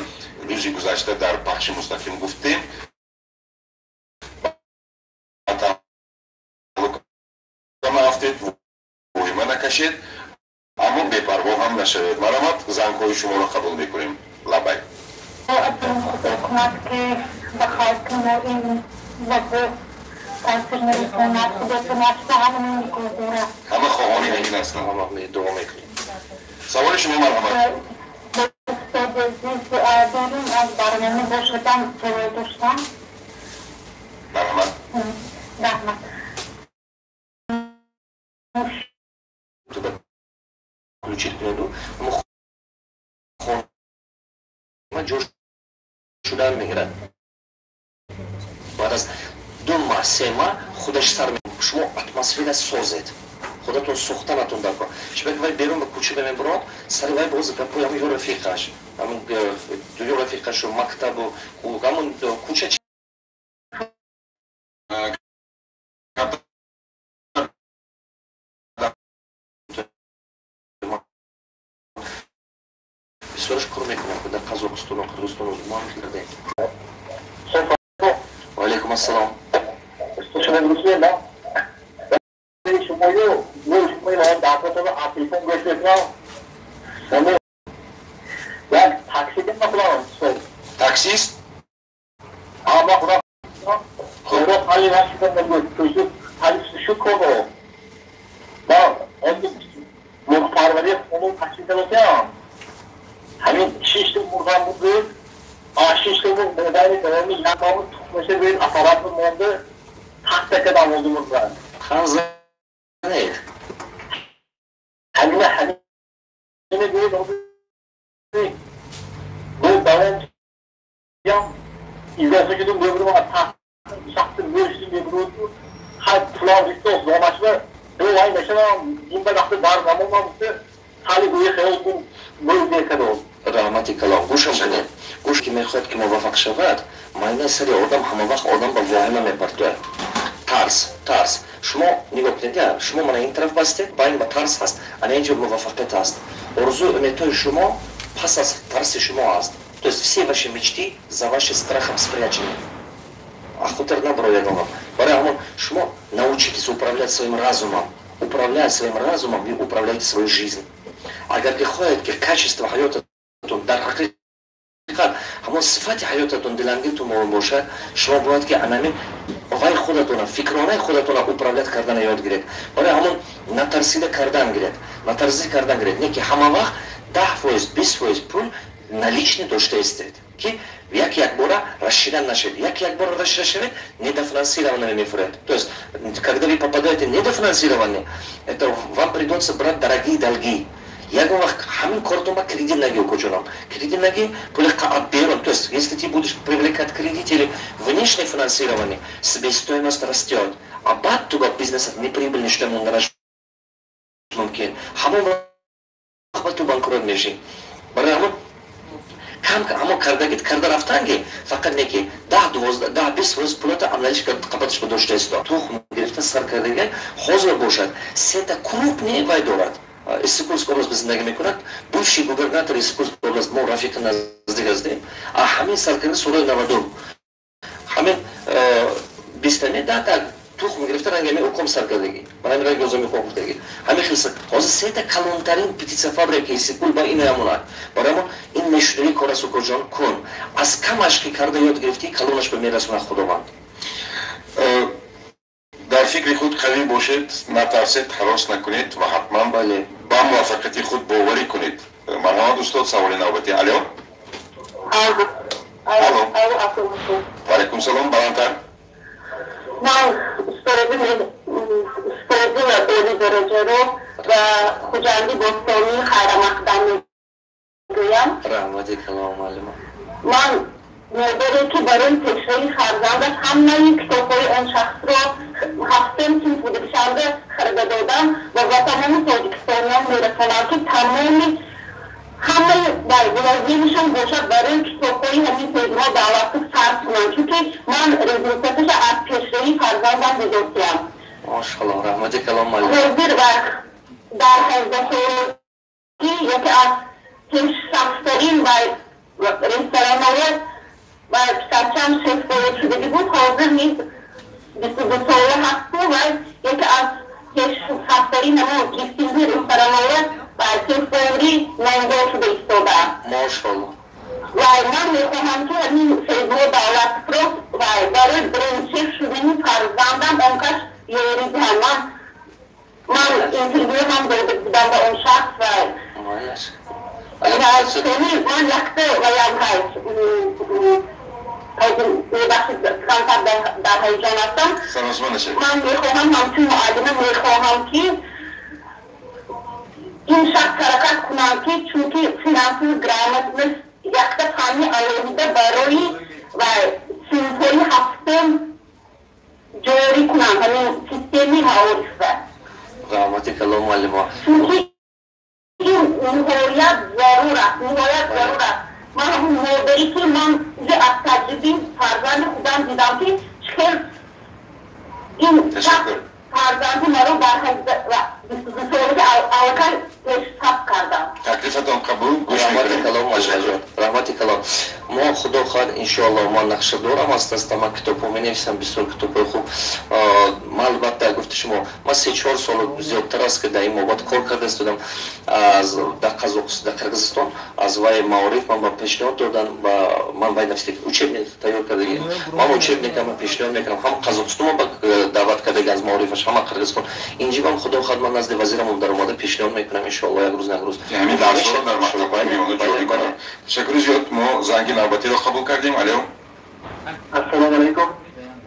рӯзи гузашта дар пахши мустақим гуфтем, ба таҳлука наафтед, воҳима накашед, аммо бепарво ҳам нашавед. Марҳамат, зангҳои шуморо қабул мекунем. Лабай. Худо кунад, ки ба халқи мо ин вабо таъсир нарасонад. Худо кунад, ба ҳамаи нигоҳ дорад. Ҳама хоҳони ҳамин ҳастанд. Ҳама дуо мекунем. Саволи шумо, марҳамат. Устоди азиз, берун аз барнома бошадам, савол доштам. Марҳамат. Раҳмат. Включить кунеду, хона ҷӯш шудан мегирад. Баъд аз 2 маҳ, 3 маҳ худаш сар. Шумо атмосфера созед, худатон сохтанатон дар кор. Чунки вай берун ба кӯча мебурод, сари вай боз гапои ҳамн ё рафиқаш, ҳамн ё рафиқашу, мактабу ҳамун кӯча. Бисёраш кор мекунам дар Қазоқистону Қирғизистону мо кардем. Ва алайкум ассалом. Шумою шумои даъватона аз телефон гӯш мекунам. Як такси мекунам. Таксист? Ама худо худо ҳали нашудам, ҳали шукро ба мурғпарварии хонум такси кардам. Ҳамин шишта мурғам буд, шишта мурғ модари давоми як моҳ тухмаша гӯед аппарат монда, тахта кардам онду мурғам. Ханзанед. Ҳамина ҳамина гӯед, бу давом ям изофа шудум, мебурам тахта шахси гӯшти мебуруд, ҳай пулам ристос домашба ду вай нашавам, инба вақти бар намонам гуфта, ҳали гӯи хаёл кун мӯй мекардам. Раҳмати калом. Гӯшам кунед. Гӯш ки мехоҳад ки муваффақ шавад, майнаи сари одам ҳама вақт одам ба воҳима мепартояд. Тарс, тарс. Шумо нигоҳ кунед, я шумо мана ин тараф бастед, байн ба тарс ҳаст, ана инҷо муваффақият ҳаст. Орзую умедҳои шумо пас аз тарси шумо ҳаст. То есть все ваши мечты за вашим страхом спрячены. А хотир набаро ягон вақт. Барои ҳамон шумо научитесь управлять своим разумом. Управляя своим разумом, вы управляете свою жизнь. Агар ки хоҳед, ки качество ҳаётатон дар ҳақиқат ҳамон сифати ҳаётатон дилангиртон бошад, шумо бояд ки анамин вай худатона, фикронаи худатона управлять кардана ёд гиред. Барои ҳамон натарсида кардан гиред, натарсида кардан гиред. Не ки ҳама вақт 10%, 20% пул наличный дошта истед, ки як якбора расширен нашавед. Як якбора расширен шавед, недофинансированными мефуред. То есть когда вы попадаете недофинансированные, это вам придется брать дорогие долги. Ягон вақт ҳамин кортон ба кредит наги, укоҷонам, кредит наги, пули берун. То есть если ты будешь привлекать кредит или внешнее финансирование, себестоимость растет, а баъд ту ба бизнесат неприбыльный шуда монданаш мумкин, ҳамон вақт ба ту банкрот мешӣ. Барои ҳамон кам ҳамон кардагит карда рафтанги, фақат не ки 10, 12, 10, 20% пулата наличка қабаташ ба дошта исто. Тухм гирифта сар кардага ҳозир бошад, сета крупный вай дорад. Иссык-Кульской область зиндагӣ мекунад, бывший губернатор Иссык-Кульской область, мо рафиқи наздик ҳастем. А ҳамин сар карда соли 92, ҳамин бистами дата тухм гирифта, рангами уком сар кардагӣ, бар ҳамин ранги озами уком гуфтагӣ. Ҳамин хел ҳозир сета калонтарин птицефабрика Иссык-Кул ба ин ямонад. Барои ҳамон ин мешудаги кор аст, укоҷон, кун. Аз камаш ки карда ёд гирифтӣ, калонаш ба мерасонад Худованд. Дар фикри худ қавӣ бошед, натарсед, ҳарос накунед ва ҳатман бале ба муваффақияти худ боварӣ кунед. Марҳамат, устод, саволи навбатӣ. Алё, алло, ваалайкум салом. Баландтар. Ман устоди олӣ дараҷаро ва Хуҷанди бостонӣ хайрамақдам мегӯям. Раҳмати калом, муаллима. Ман модаре ки барои пешравии фарзандаш ҳамаи китобҳои он шахсро ҳафтем синф будагишанда харида додам ва ба тамоми тоҷикистониён мерасонам, ки тамоми ҳамаи лозимашон бошад, барои китобҳои ҳамин пегро даъват сарф кунанд, чунки ман результаташа аз пешравии фарзандам дидостиям. Мошалло, раҳмати калом, муаллима. Ҳозир вақт дар 18-солагӣ яке аз пешсафтарин ва ресторанҳоя ва писарчам шеф-повар шудагӣ буд. Ҳозир низ 22 сола ҳасту ва яке аз пешсафтарин ҳамон гифтинги ресторанҳоя ва шеф-повари номдор шуда истодааст. Мошалло. Ва ман мехоҳам, ки ҳамин Саидмурод Давлатовро ва барои бренд-шеф шудани фарзандам он кас ёрӣ диҳам. Ман интервю ҳам дода будам ба он шахс ва сони ман якта ваям ҳаст, мебахшид, камтар дар ҳаяҷон ҳастам. Ман мехоҳам, ҳамчун муаллима мехоҳам, ки ин шахс ҳаракат кунам, ки чунки финансовый грамотность якта фанни алоҳида барои ва синфҳои ҳафтум ҷорӣ кунам, ҳамин системаи маорифа. Раҳмати калом, муаллимо. Чунки ин ниҳоят зарур аст, ниҳоят зарур аст. Ман ҳамун модарӣ, ки ман аз таҷрибаи фарзанди худам дидам, ки чӣ хел ин шахс фарзанди маро дар 22 солаги аллакай пешсаф кардам. Таклифатон қабул. Гӯш. Раҳмати калом, раҳмати калом. Мо, худо хоҳад, иншоалло, ман нақша дорам, аста аста ман китобҳо менависам, бисёр китобҳои хуб. Ман албатта, гуфти шумо, ман 3-4 сол зиёдтар аст, ки дар ин мобат кор карда истодам. Дар Қазоқ, дар Қирғизистон аз вай маориф ман ба пешниҳод додан, ба ман вай нависта, учебник тайёр кардаги. Ман учебникама пешниҳод мекунам. Ҳам Қазоқистон ба даъват кардаги аз маорифаш, ҳама Қирғизистон. Инҷибам, худо хоҳад, ман назди вазирамон даромада пешниҳод мекунам, иншоалло, як рӯз на як рӯз. Ҳамин дарсҳоро дар мактабҳои миёна ҷорӣ кунам. Ташаккури зиёд. Мо занги навбатиро қабул кардем. Алё. Ассалому алайкум.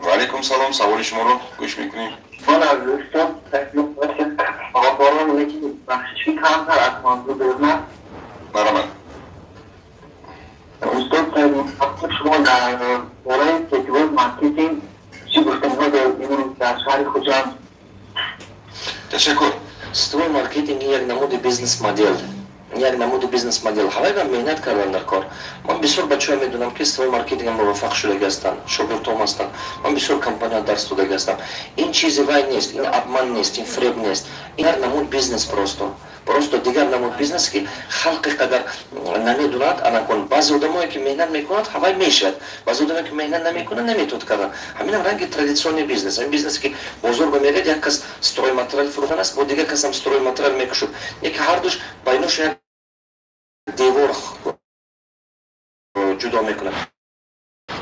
Ва алайкум салом. Саволи шуморо гӯш мекунем. Ман аз устод савол, лекин бахшиши камтар аз мавзӯъ берун аст. Марҳамат. Устод, шумо дар бораи сетевой маркетинг чӣ гуфтаниҳо доред имрӯз дар шаҳри Хуҷанд? Ташаккур. Сетевой маркетинг як намуди бизнес модел, як намуди бизнес модел. Ҳавай ба меҳнат кардан дар кор. Ман бисёр бачаҳо медонам, ки сетевой маркетинг муваффақ шудаги ҳастанд, шогирдҳом ҳастанд. Ман бисёр компания дарс додаги ҳастам. Ин чизи вай нест, ин обман нест, ин фреб нест, ин ҳар намуд бизнес, просто дигар намуд бизнес, ки халқи қадар намедонад. Анакун баъзе одамое, ки меҳнат мекунад, ҳавай мешавад, баъзе одамое, ки меҳнат намекунад, наметавонад кардан. Ҳаминам ранги традиционный бизнес, ҳамин бизнесе, ки бозор ба меравед, як кас стройматериал фурӯхтан аст, бо дигар касам стройматериал мекушад, яке ҳардуш байношон як девор ҷудо мекунад.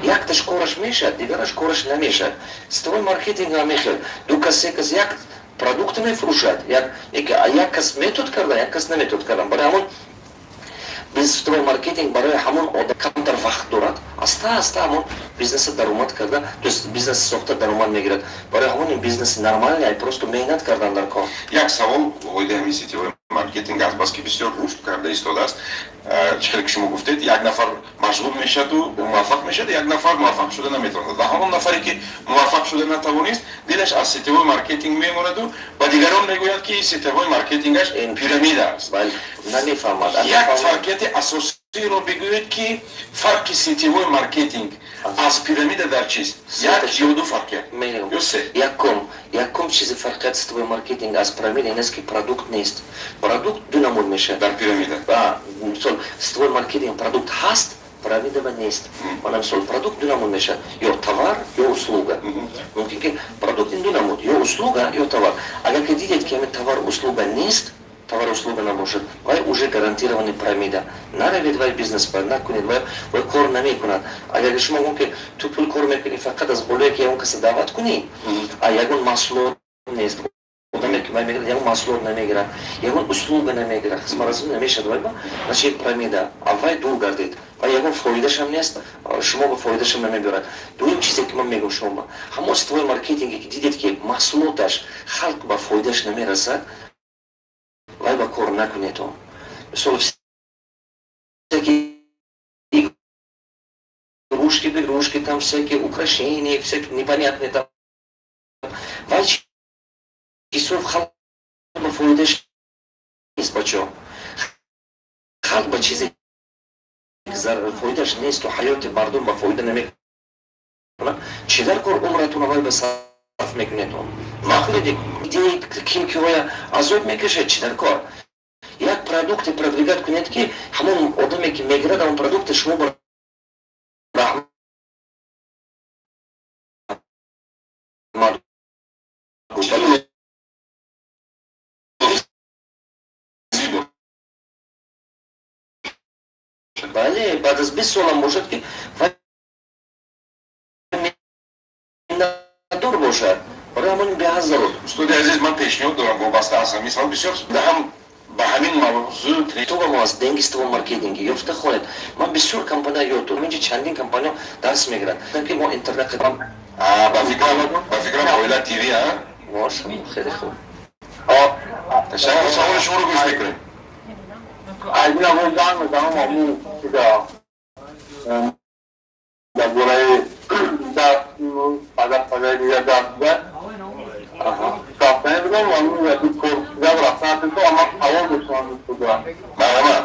Якташ кораш мешавад, дигараш кораш намешавад. Сетевой маркетинг ҳамин хел: ду кас, се кас як продукт мефурӯшад, як кас метод кардан, як кас наметод кардан. Барои ҳамон сетевой маркетинг барои ҳамон одам камтар вақт дорад, аста аста ҳамон бизнеса даромад карда, то есть бизнес сохта, даромад мегирад. Барои ҳамон ин бизнеси нормальный, ай просто меҳнат кардан дар кор. Як савол оиди ҳамин сетевой маркетинг, азбаски бисёр рушд карда истодааст. Чӣ хеле ки шумо гуфтед, як нафар машғул мешаду муваффақ мешад, як нафар муваффақ шуда наметавонад, ва ҳамон нафаре, ки муваффақ шуда натавонист, дилаш аз сетевой маркетинг мемонаду ба дигарон мегӯяд, ки сетевой маркетингаш пирамида аст. Намефаҳмад. Як фарқияти асосиро бигӯед, ки фарқи сетевой маркетинг аз пирамида дар чист? Як ё ду фарқият ё се? Якум чизи фарқият сетевой маркетинг аз пирамида ин аст, ки продукт нест. Продукт ду намуд мешавад. Дар пирамида. Мисол, сетевой маркетинг продукт ҳаст, пирамидаба нест. Мана, мисол, продукт ду намуд мешавад: ё товар, ё услуга. Мумкин ки продукт ин ду намуд: ё услуга, ё товар. Агар ки дидед, ки ҳамин товар, услуга нест, товар, услуга набошад, вай уже гарантированный пирамида. Наравед вай бизнес накунед, вай кор намекунад. Агар шумо гум, ки ту пул кор мекунӣ фақат аз болое, ки ягон каса даъват кунӣ, а ягон маҳсулот нест, одаме, ки вай мегирад, ягон маҳсулот намегирад, ягон услуга намегирад, хизматрасонӣ намешавад, вай ба значит пирамида, а вай дур гардид, вай ягон фоидашам нест, шумо ба фоидашам намебиёрад. Дуюм чизе, ки ман мегӯм шумо: ҳамон сетевой маркетинге, ки дидед, ки маҳсулоташ халқ ба фоидаш намерасад, вай ба кор накунед. Мисол, всякие игрушки, игрушки там, всякие украшения, всякие непонятные там, вай чизҳо халқ ба фоидаш нест. Бачо, халқ ба чизе фоидаш несту ҳаёти мардум ба фоида намекунад, чӣ дар кор умратуна вай ба сарф мекунед? Накунед. Идеи ким ки оя азоб мекашад, чӣ дар кор? Як Продукте продвигать кунед, ки ҳамон одаме, ки мегирад ҳамон продукте, шумо ба раҳмат. Бале, баъд аз 20 солам бошад, ки миннатдор бошад. Барои ҳамон беҳад зарур. Устоди азиз, ман пешниҳод дорам вобаста аз ҳамин савол бисёр даҳам ба ҳамин мавзӯъ. Китобамо аз «Деньгиство маркетинги» ёфта хонед. Ман бисёр компания ёд дорам, инҷа чандин компания дарс мегирад, ки мо интернет. Ба фикрам Оила ТВ. Бошад, хеле хуб. Ташаккур, саволи шуморо гӯш мекунем. Айдина занг мезанам, аму чиза дар бораи падар дигар дарс рафтани будам, аму яки кор чиза рафтан, амма савол доштам, устод. Марҳамат.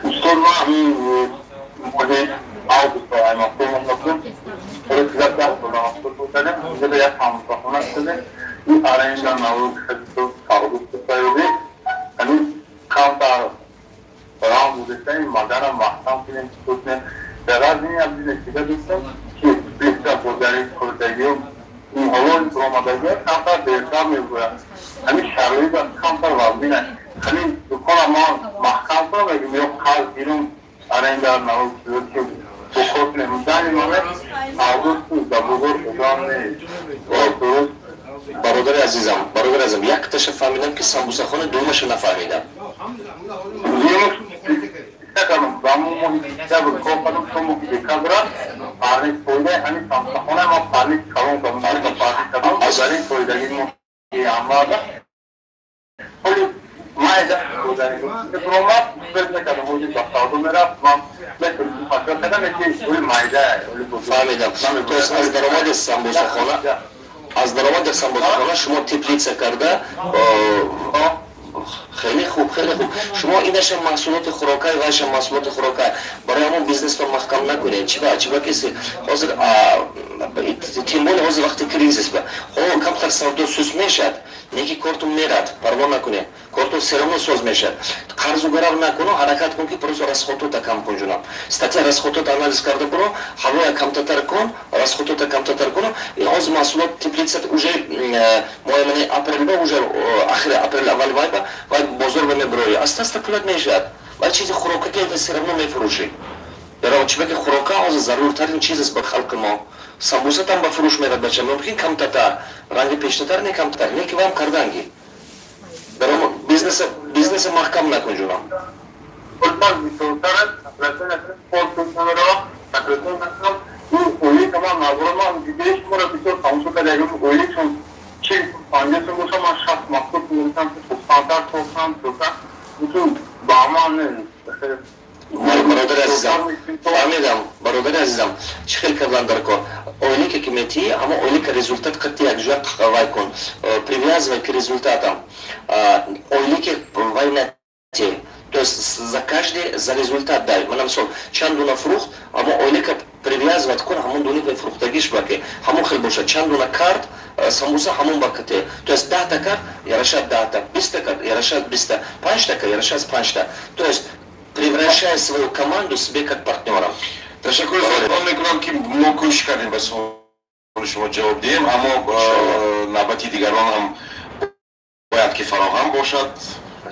Устод, ман ҳамин моҳи август аймақдор кори чиза дарс додам, устод, инҷа як ҳамсояхона шудем, ин аренда налог савдо шуда, ҳамин камтар рам будеста, ин магарам маҳкам кунем, чӣ кунем. Дар аз ин як бизнес дига доштам, ки бештар бозари хӯрдагиё ин ҳаво омадагиё камтар дертар мегӯяд, ҳамин шароит камтар вазмин аст. Ҳамин дукона ман маҳкам кунам ё қарз гирум, аренда налог ки бо кор кунем? Дани мане август дар бозор одам нест, дуруст? Бародари азизам, бародари азизам, якташа фаҳмидам, ки самбусахона, дуюмаша нафаҳмидам. Ҳамон моҳи декабр кор кардам то моҳи декабра, парниз фоидаи ҳамин самбусахона ман парниз калон кардам, парниз кардам, бозари фоидаги моҳи январда ҳоли майда омад, фикр накардам, ҳоли ба савдо мерафт, ман факр кардам, ки ҳоли майда. Фаҳмидам, то есть аз даромади самбусахона шумо теплица карда. Хеле хуб, хеле хуб. Шумо инаша маҳсулоти хӯрокай, вайша маҳсулоти хӯрокай. Барои ҳамон бизнесро маҳкам накунед. Чиба киси ҳозир, тем более ҳозир вақти кризис ба ҳо камтар савдо сус мешад, неки кортун мерад, парво накунед, кортун всё равно соз мешад. Қарзу гарав накуну, ҳаракат кун, ки просто расходота кам кун, ҷуноб. Статья расходота анализ карда буро, ҳавоя камтатар кун, расходота камтатар куну. Ҳозир маҳсулот теплица уже моҳи мани апрел ба, уже ахири апрел, аввали май ба вай бозор ба мебироӣ, аста аста пулат мешавад. Вай чизи хӯрока ки всё равно мефурӯшӣ. Чиба ки хӯрока ҳозир заруртарин чиз аст ба халқи мо. Самбусатам ба фурӯш мерад, бача, мумкин камтатар, ранги пештатар не, камтатар, не ки вам карданги. Бизнеса маҳкам накун, ҷуноб. Бисёртар оиликаман назораман видеои шуморо бисёр тамошо карда, оиликшон 40-50 сум боша, ман 60 маҳсулот мегирифтам, хурсандтар тосам тоса бутун ба ман. Бародари азизам, фаҳмидам. Бародари азизам, чӣ хел кардан дар кор? Ойлике ки метиҳӣ, ҳама ойлика результат қати якҷоя вай кун, привязывай к результатам. Ойлике вай нате, то есть за каждый, за результат дай. Мана мисол, чанд дуна фурӯхт, ҳамо ойлика привязывать кун ҳамон дуни фурӯхтагиш баке, ҳамон хел бошад. Чанд дуна кард самбуса, ҳамон бакате. То есть 10-та кард, ярашад 10-та, 20-та кард, ярашад 20-та, панҷта кард, ярашад панҷта. То есть превращая свою команду себе как партнера. Ташаккур он мекунам, ки мо кӯшиш кардем ба суоли шумо ҷавоб диҳем, аммо навбати дигарон ҳам бояд ки фароҳам бошад,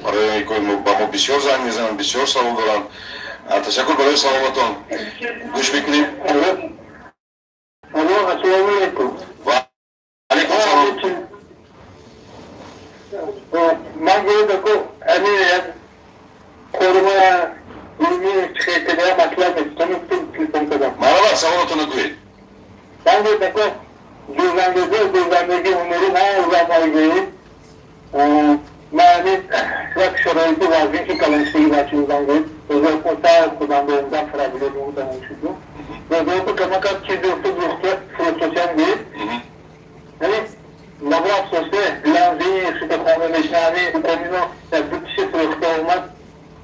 барои ба мо бисёр занг мезананд, бисёр савол доранд. Ташаккур барои саволатон, гӯш мекунем. Ассалому алайкум. Алайкум салом. Ман гӯям, ами корма илми чихекада маслиҳат метавонам, телефон кардам. Марҳамат, саволатонро гӯед. Ман гӯям, дӯзандагӣ ҳунари ман ман як шароити вазъин ки калоншиги бача дӯзандагӣ озоркота худам доимдам проблема будам шуду бозорку камакак чизи уфта фурӯхтосиям гӯед, яъне набо афсосе ланзи шуда хона мешнави укомино як ду тиши фурӯхта омад,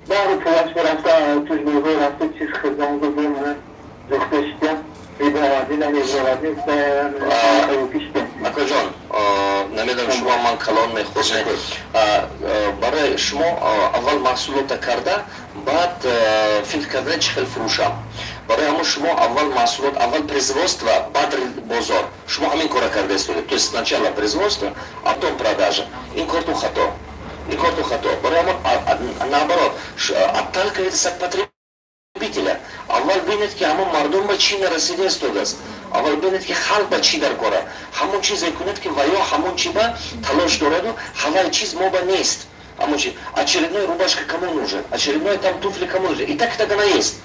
баъду пулаш рафта туш бозор рафта чиз хӯрдан гузор зухта шитям. Акаҷон. Намедонам, шумо ман калон мехӯред. Барои шумо аввал маҳсулота карда, баъд фикр кардан, чӣ хел фурӯшам. Барои ҳамон шумо аввал маҳсулот, аввал производство, баъд бозор. Шумо ҳамин кора карда истодед, то есть сначала производство, а потом продажа. Ин кортун хато, ин кортун хато. Барои ҳамон, наоборот, отталкивайтесь от потребителя. Аввал бинед, ки ҳамон мардум ба чӣ нарасида истодааст, аввал бинед, ки халқ ба чӣ дар кора, ҳамон чизе кунед, ки ва ё ҳамон чи ба талош дораду ҳавай чиз мо ба нест. Ҳамон чи, очередной рубашка кому нужен, очередной там туфли кому нужен, и так так она есть.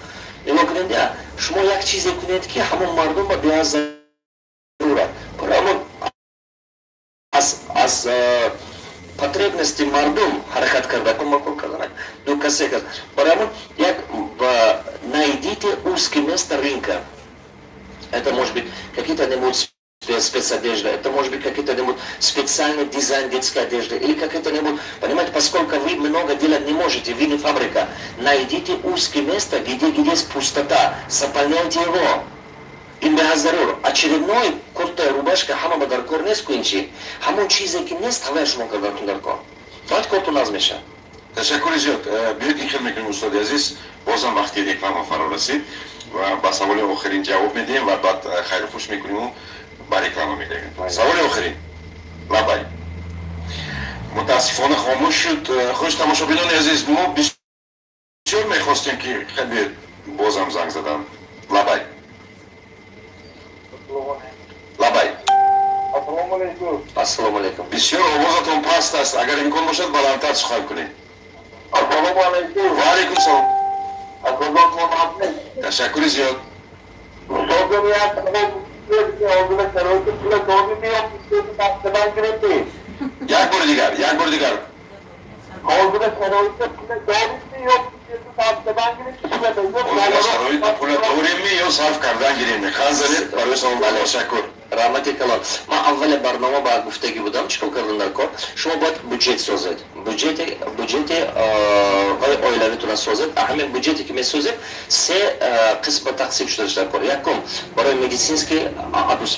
Нигоҳ кунед, шумо як чизе кунед, ки ҳамон мардум ба беҳад зарурат. Ҳамон аз потребности мардум ҳаракат карда, кор карда, ду касе кас. Барои ҳамон як найдите узкие место рынка. Это может быть какие-то-нибудь спецодежда, это может быть какие-то-нибудь специальный дизайн детской одежды или какие-то-нибудь, понимаете, поскольку вы много делать не можете, вы не фабрика, найдите узкое место, где есть пустота, заполняйте его. Ин беҳад зарур. Очередной куртая, рубашка ҳама ба даркор нест куинчи. Ҳамон чизе ки нест, ҳавая шумо кардатун даркор. Баъд кортун наз мешавад. Ташаккури зиёд. Биёед, ин хел мекунем, устоди азиз, бозам вақти реклама фаро расид ва ба саволи охирин ҷавоб медиҳем ва баъд хайру хуш мекуниму ба реклама медиҳем. Саволи охирин, лабай. Мутаассифона, хомӯш шуд. Хуш, тамошобинони азиз, мо бисёр мехостем, ки хеле бозам занг задам. Лабай, лабай. Ассалому алайкум. Бисёр овозатон паст аст, агар имкон бошад, баландтар сухан кунед. Ассалому алайкум. Ва алайкум салом. Ташаккури зиёд. Устодон, як савол: шароити пула дорем ё Як бори дигар, як бори дигар. Ҳозира шароити пула дорем ё Шароити пула доремми ё сарф кардан гирем? Хан занед барои савол. Ташаккур. Раҳмати калон. Ман аввали барнома ба гуфтагӣ будам, чӣ кор кардан дар кор. Шумо бояд буҷет созед, буҷети вай оилавитона созед. Ҳамин буҷете ки месозед, се қисм тақсим шуда дар кор. Якум, барои медицинский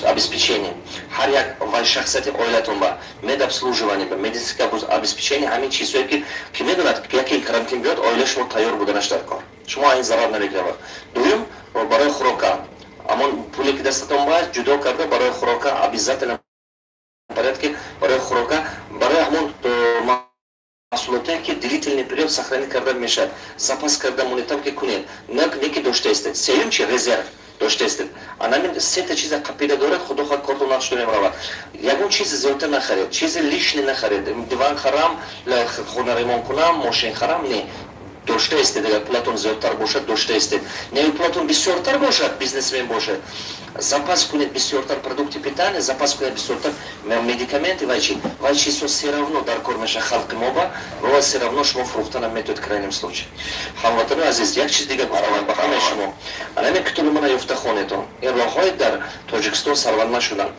обеспечение ҳар як вай шахсияти оилатон, ба медобслуживание, ба медицинское обеспечение, ҳамин чизҳое ки медонад, яке карантин биёд, оила шумо тайёр буданаш дар кор, шумо ин зарар намекунад. Дуюм, барои хӯрока. Ҳамон пуле ки дастатон бояд ҷудо карда барои хӯрока, обязательно порядке барои хӯрока, барои ҳамон маҳсулотое ки длительный период сохранить карда мешавад, запас карда монетам ки кунед, не ки дошта истед. Сеюм чи? Резерв дошта истед. Анамин сета чиза қапида дорад, худо хоҳад, кортон нақш меравад. Ягон чизи зиёдтар нахаред, чизи лишний нахаред. Диван харам, хона ремонт кунам, мошин харам, не. Дошта истед. Агар пулатон зиёдтар бошад, дошта истед. Не, пулатон бисёртар бошад, бизнесмен бошад, запас кунед бисёртар продукты питания, запас кунед бисёртар медикаменты. Вай чи, вай чизҳо все равно дар кор меша халқи мо ба ва все равно шумо фурӯхта наметавонед крайнем случае. Ҳамватанои азиз, як чиз дига гуфтам ба ҳамаи шумо: анаме китоби мана ёфта хонетон, ин роҳҳои дар Тоҷикистон сарватманд шудан.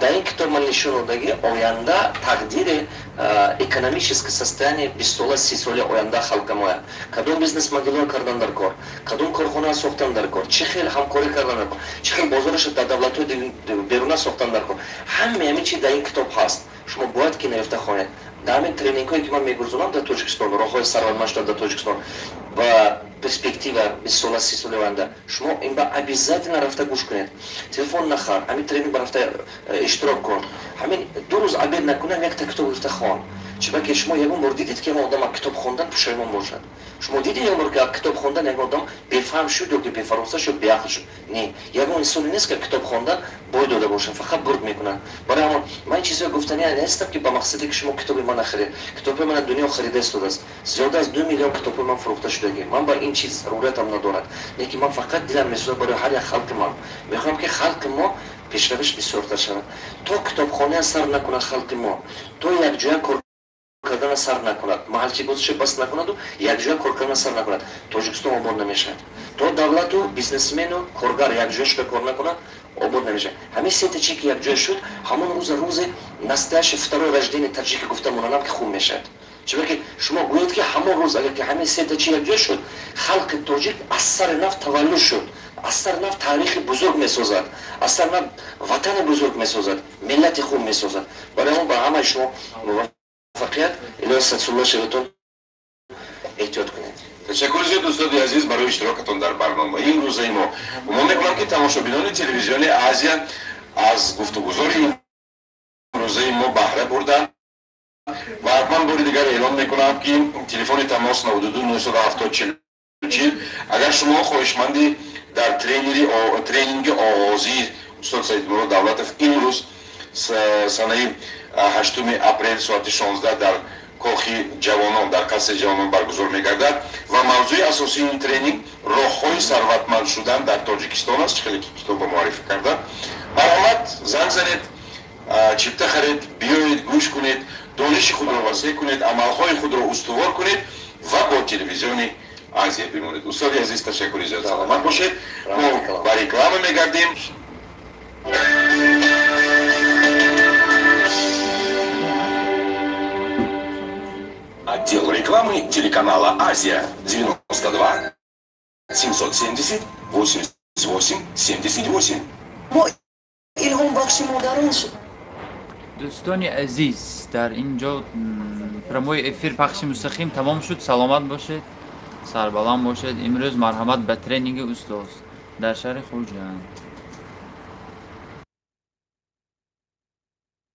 Дар ин китоб ман нишон додагӣ оянда, тақдири экономическое состояние 20 сола, 30 соли оянда халқа моя, кадом бизнес моделҳо кардан дар кор, кадом корхона сохтан дар кор, чӣ хел ҳамкорӣ кардан дар кор, чӣ хел бозораша дар давлатҳои беруна сохтан дар кор. Ҳамаи ҳамин чи дар ин китоб ҳаст. Шумо бояд ки наёфта хонед. Дар ҳамин тренингҳое ки ман мегузорам дар Тоҷикистон, роҳҳои сарватманд шудан дар Тоҷикистон ва перспектива 20 сола, 30 соли оянда, шумо ин ба обязательно рафта гӯш кунед. Телефон нахар, ҳамин тренинг ба рафта иштирок кун. Ҳамин 2 рӯз обед накунам, якта китоб гирифта хон. Чунки шумо ягон бор дидед, ки ягон одам китоб хондан пушаймон бошад? Шумо дидед ягон бор, ки китоб хондан ягон одам бефаҳм шуд ё ки бефароса шуд, беақл шуд? Не, ягон инсоне нест, ки китоб хондан бой дода бошад, фақат бурд мекунад. Барои ҳамон ман ин чизҳое гуфтани нестам, ки ба мақсаде ки шумо китоби мана харед. Китоби мана дунё харида истодааст, зиёда аз 2 миллион китобҳои ман фурӯхта шудагӣ. Ман ба ин чиз заруриятам надорад, лекин ман фақат дилам месӯзад барои ҳар як халқи ман. Мехоҳам, ки халқи мо пешравиш бисёртар шавад. То китобхона сар накунад халқи мо, то якҷоя кор кардана сар накунад, маҳалчигозиша бас накунаду якҷоя кор кардана сар накунад, Тоҷикистон обод намешавад. То давлату, бизнесмену, коргар якҷоя шуда кор накунад, обод намешавад. Ҳамин сета чи ки якҷоя шуд, ҳамон рӯза рӯзе настоящее второе рождение таджики гуфта монанам, ки хуб мешавад. Чунки шумо гӯед, ки ҳамон рӯз, агар ки ҳамин сета чи якҷоя шуд, халқи тоҷик аз сари нав таваллуд шуд. Аз сар нав таърихи бузург месозад, аз сар нав ватани бузург месозад, миллати хуб месозад. Барои он ба ҳамаи шумо муваффақият, илоҳи садсола шаватон, эҳтиёт кунед. Ташаккури зиёд, устоди азиз, барои иштирокатон дар барномаи имрӯзаи мо. Гумон мекунам, ки тамошобинони телевизиони Азия аз гуфтугузори имрӯзаи мо баҳра бурданд ва ҳатман бори дигар эълон мекунам, ки телефони тамос 92 970 40. Агар шумо хоҳишманди дар тренинги оғозии устод Саидмурод Давлатов имрӯз, санаи 8 апрел, соати 16 дар Кохи ҷавонон, дар Қасри ҷавонон баргузор мегардад ва мавзӯи асосии ин тренинг роҳҳои сарватманд шудан дар Тоҷикистон аст, хеле ки китобро муаррифӣ кардам, марҳамат, занг занед, чипта харед, биёед, гӯш кунед, дониши худро васеъ кунед, амалҳои худро устувор кунед ва бо телевизиони Азия бимонед. Устоди азиз, ташаккури зиёд, саломат бошед. Мо ба реклама мегардем. Отдел рекламы телеканала «Азия» 92 770 88 78. Илҳомбахши модарон шуд. Дӯстони азиз, дар ин ҷо прямой эфир, пахши мустақим тамом шуд. Саломат бошед, сарбаланд бошед. Имрӯз марҳамат ба тренинги устоз дар шаҳри Хуҷанд.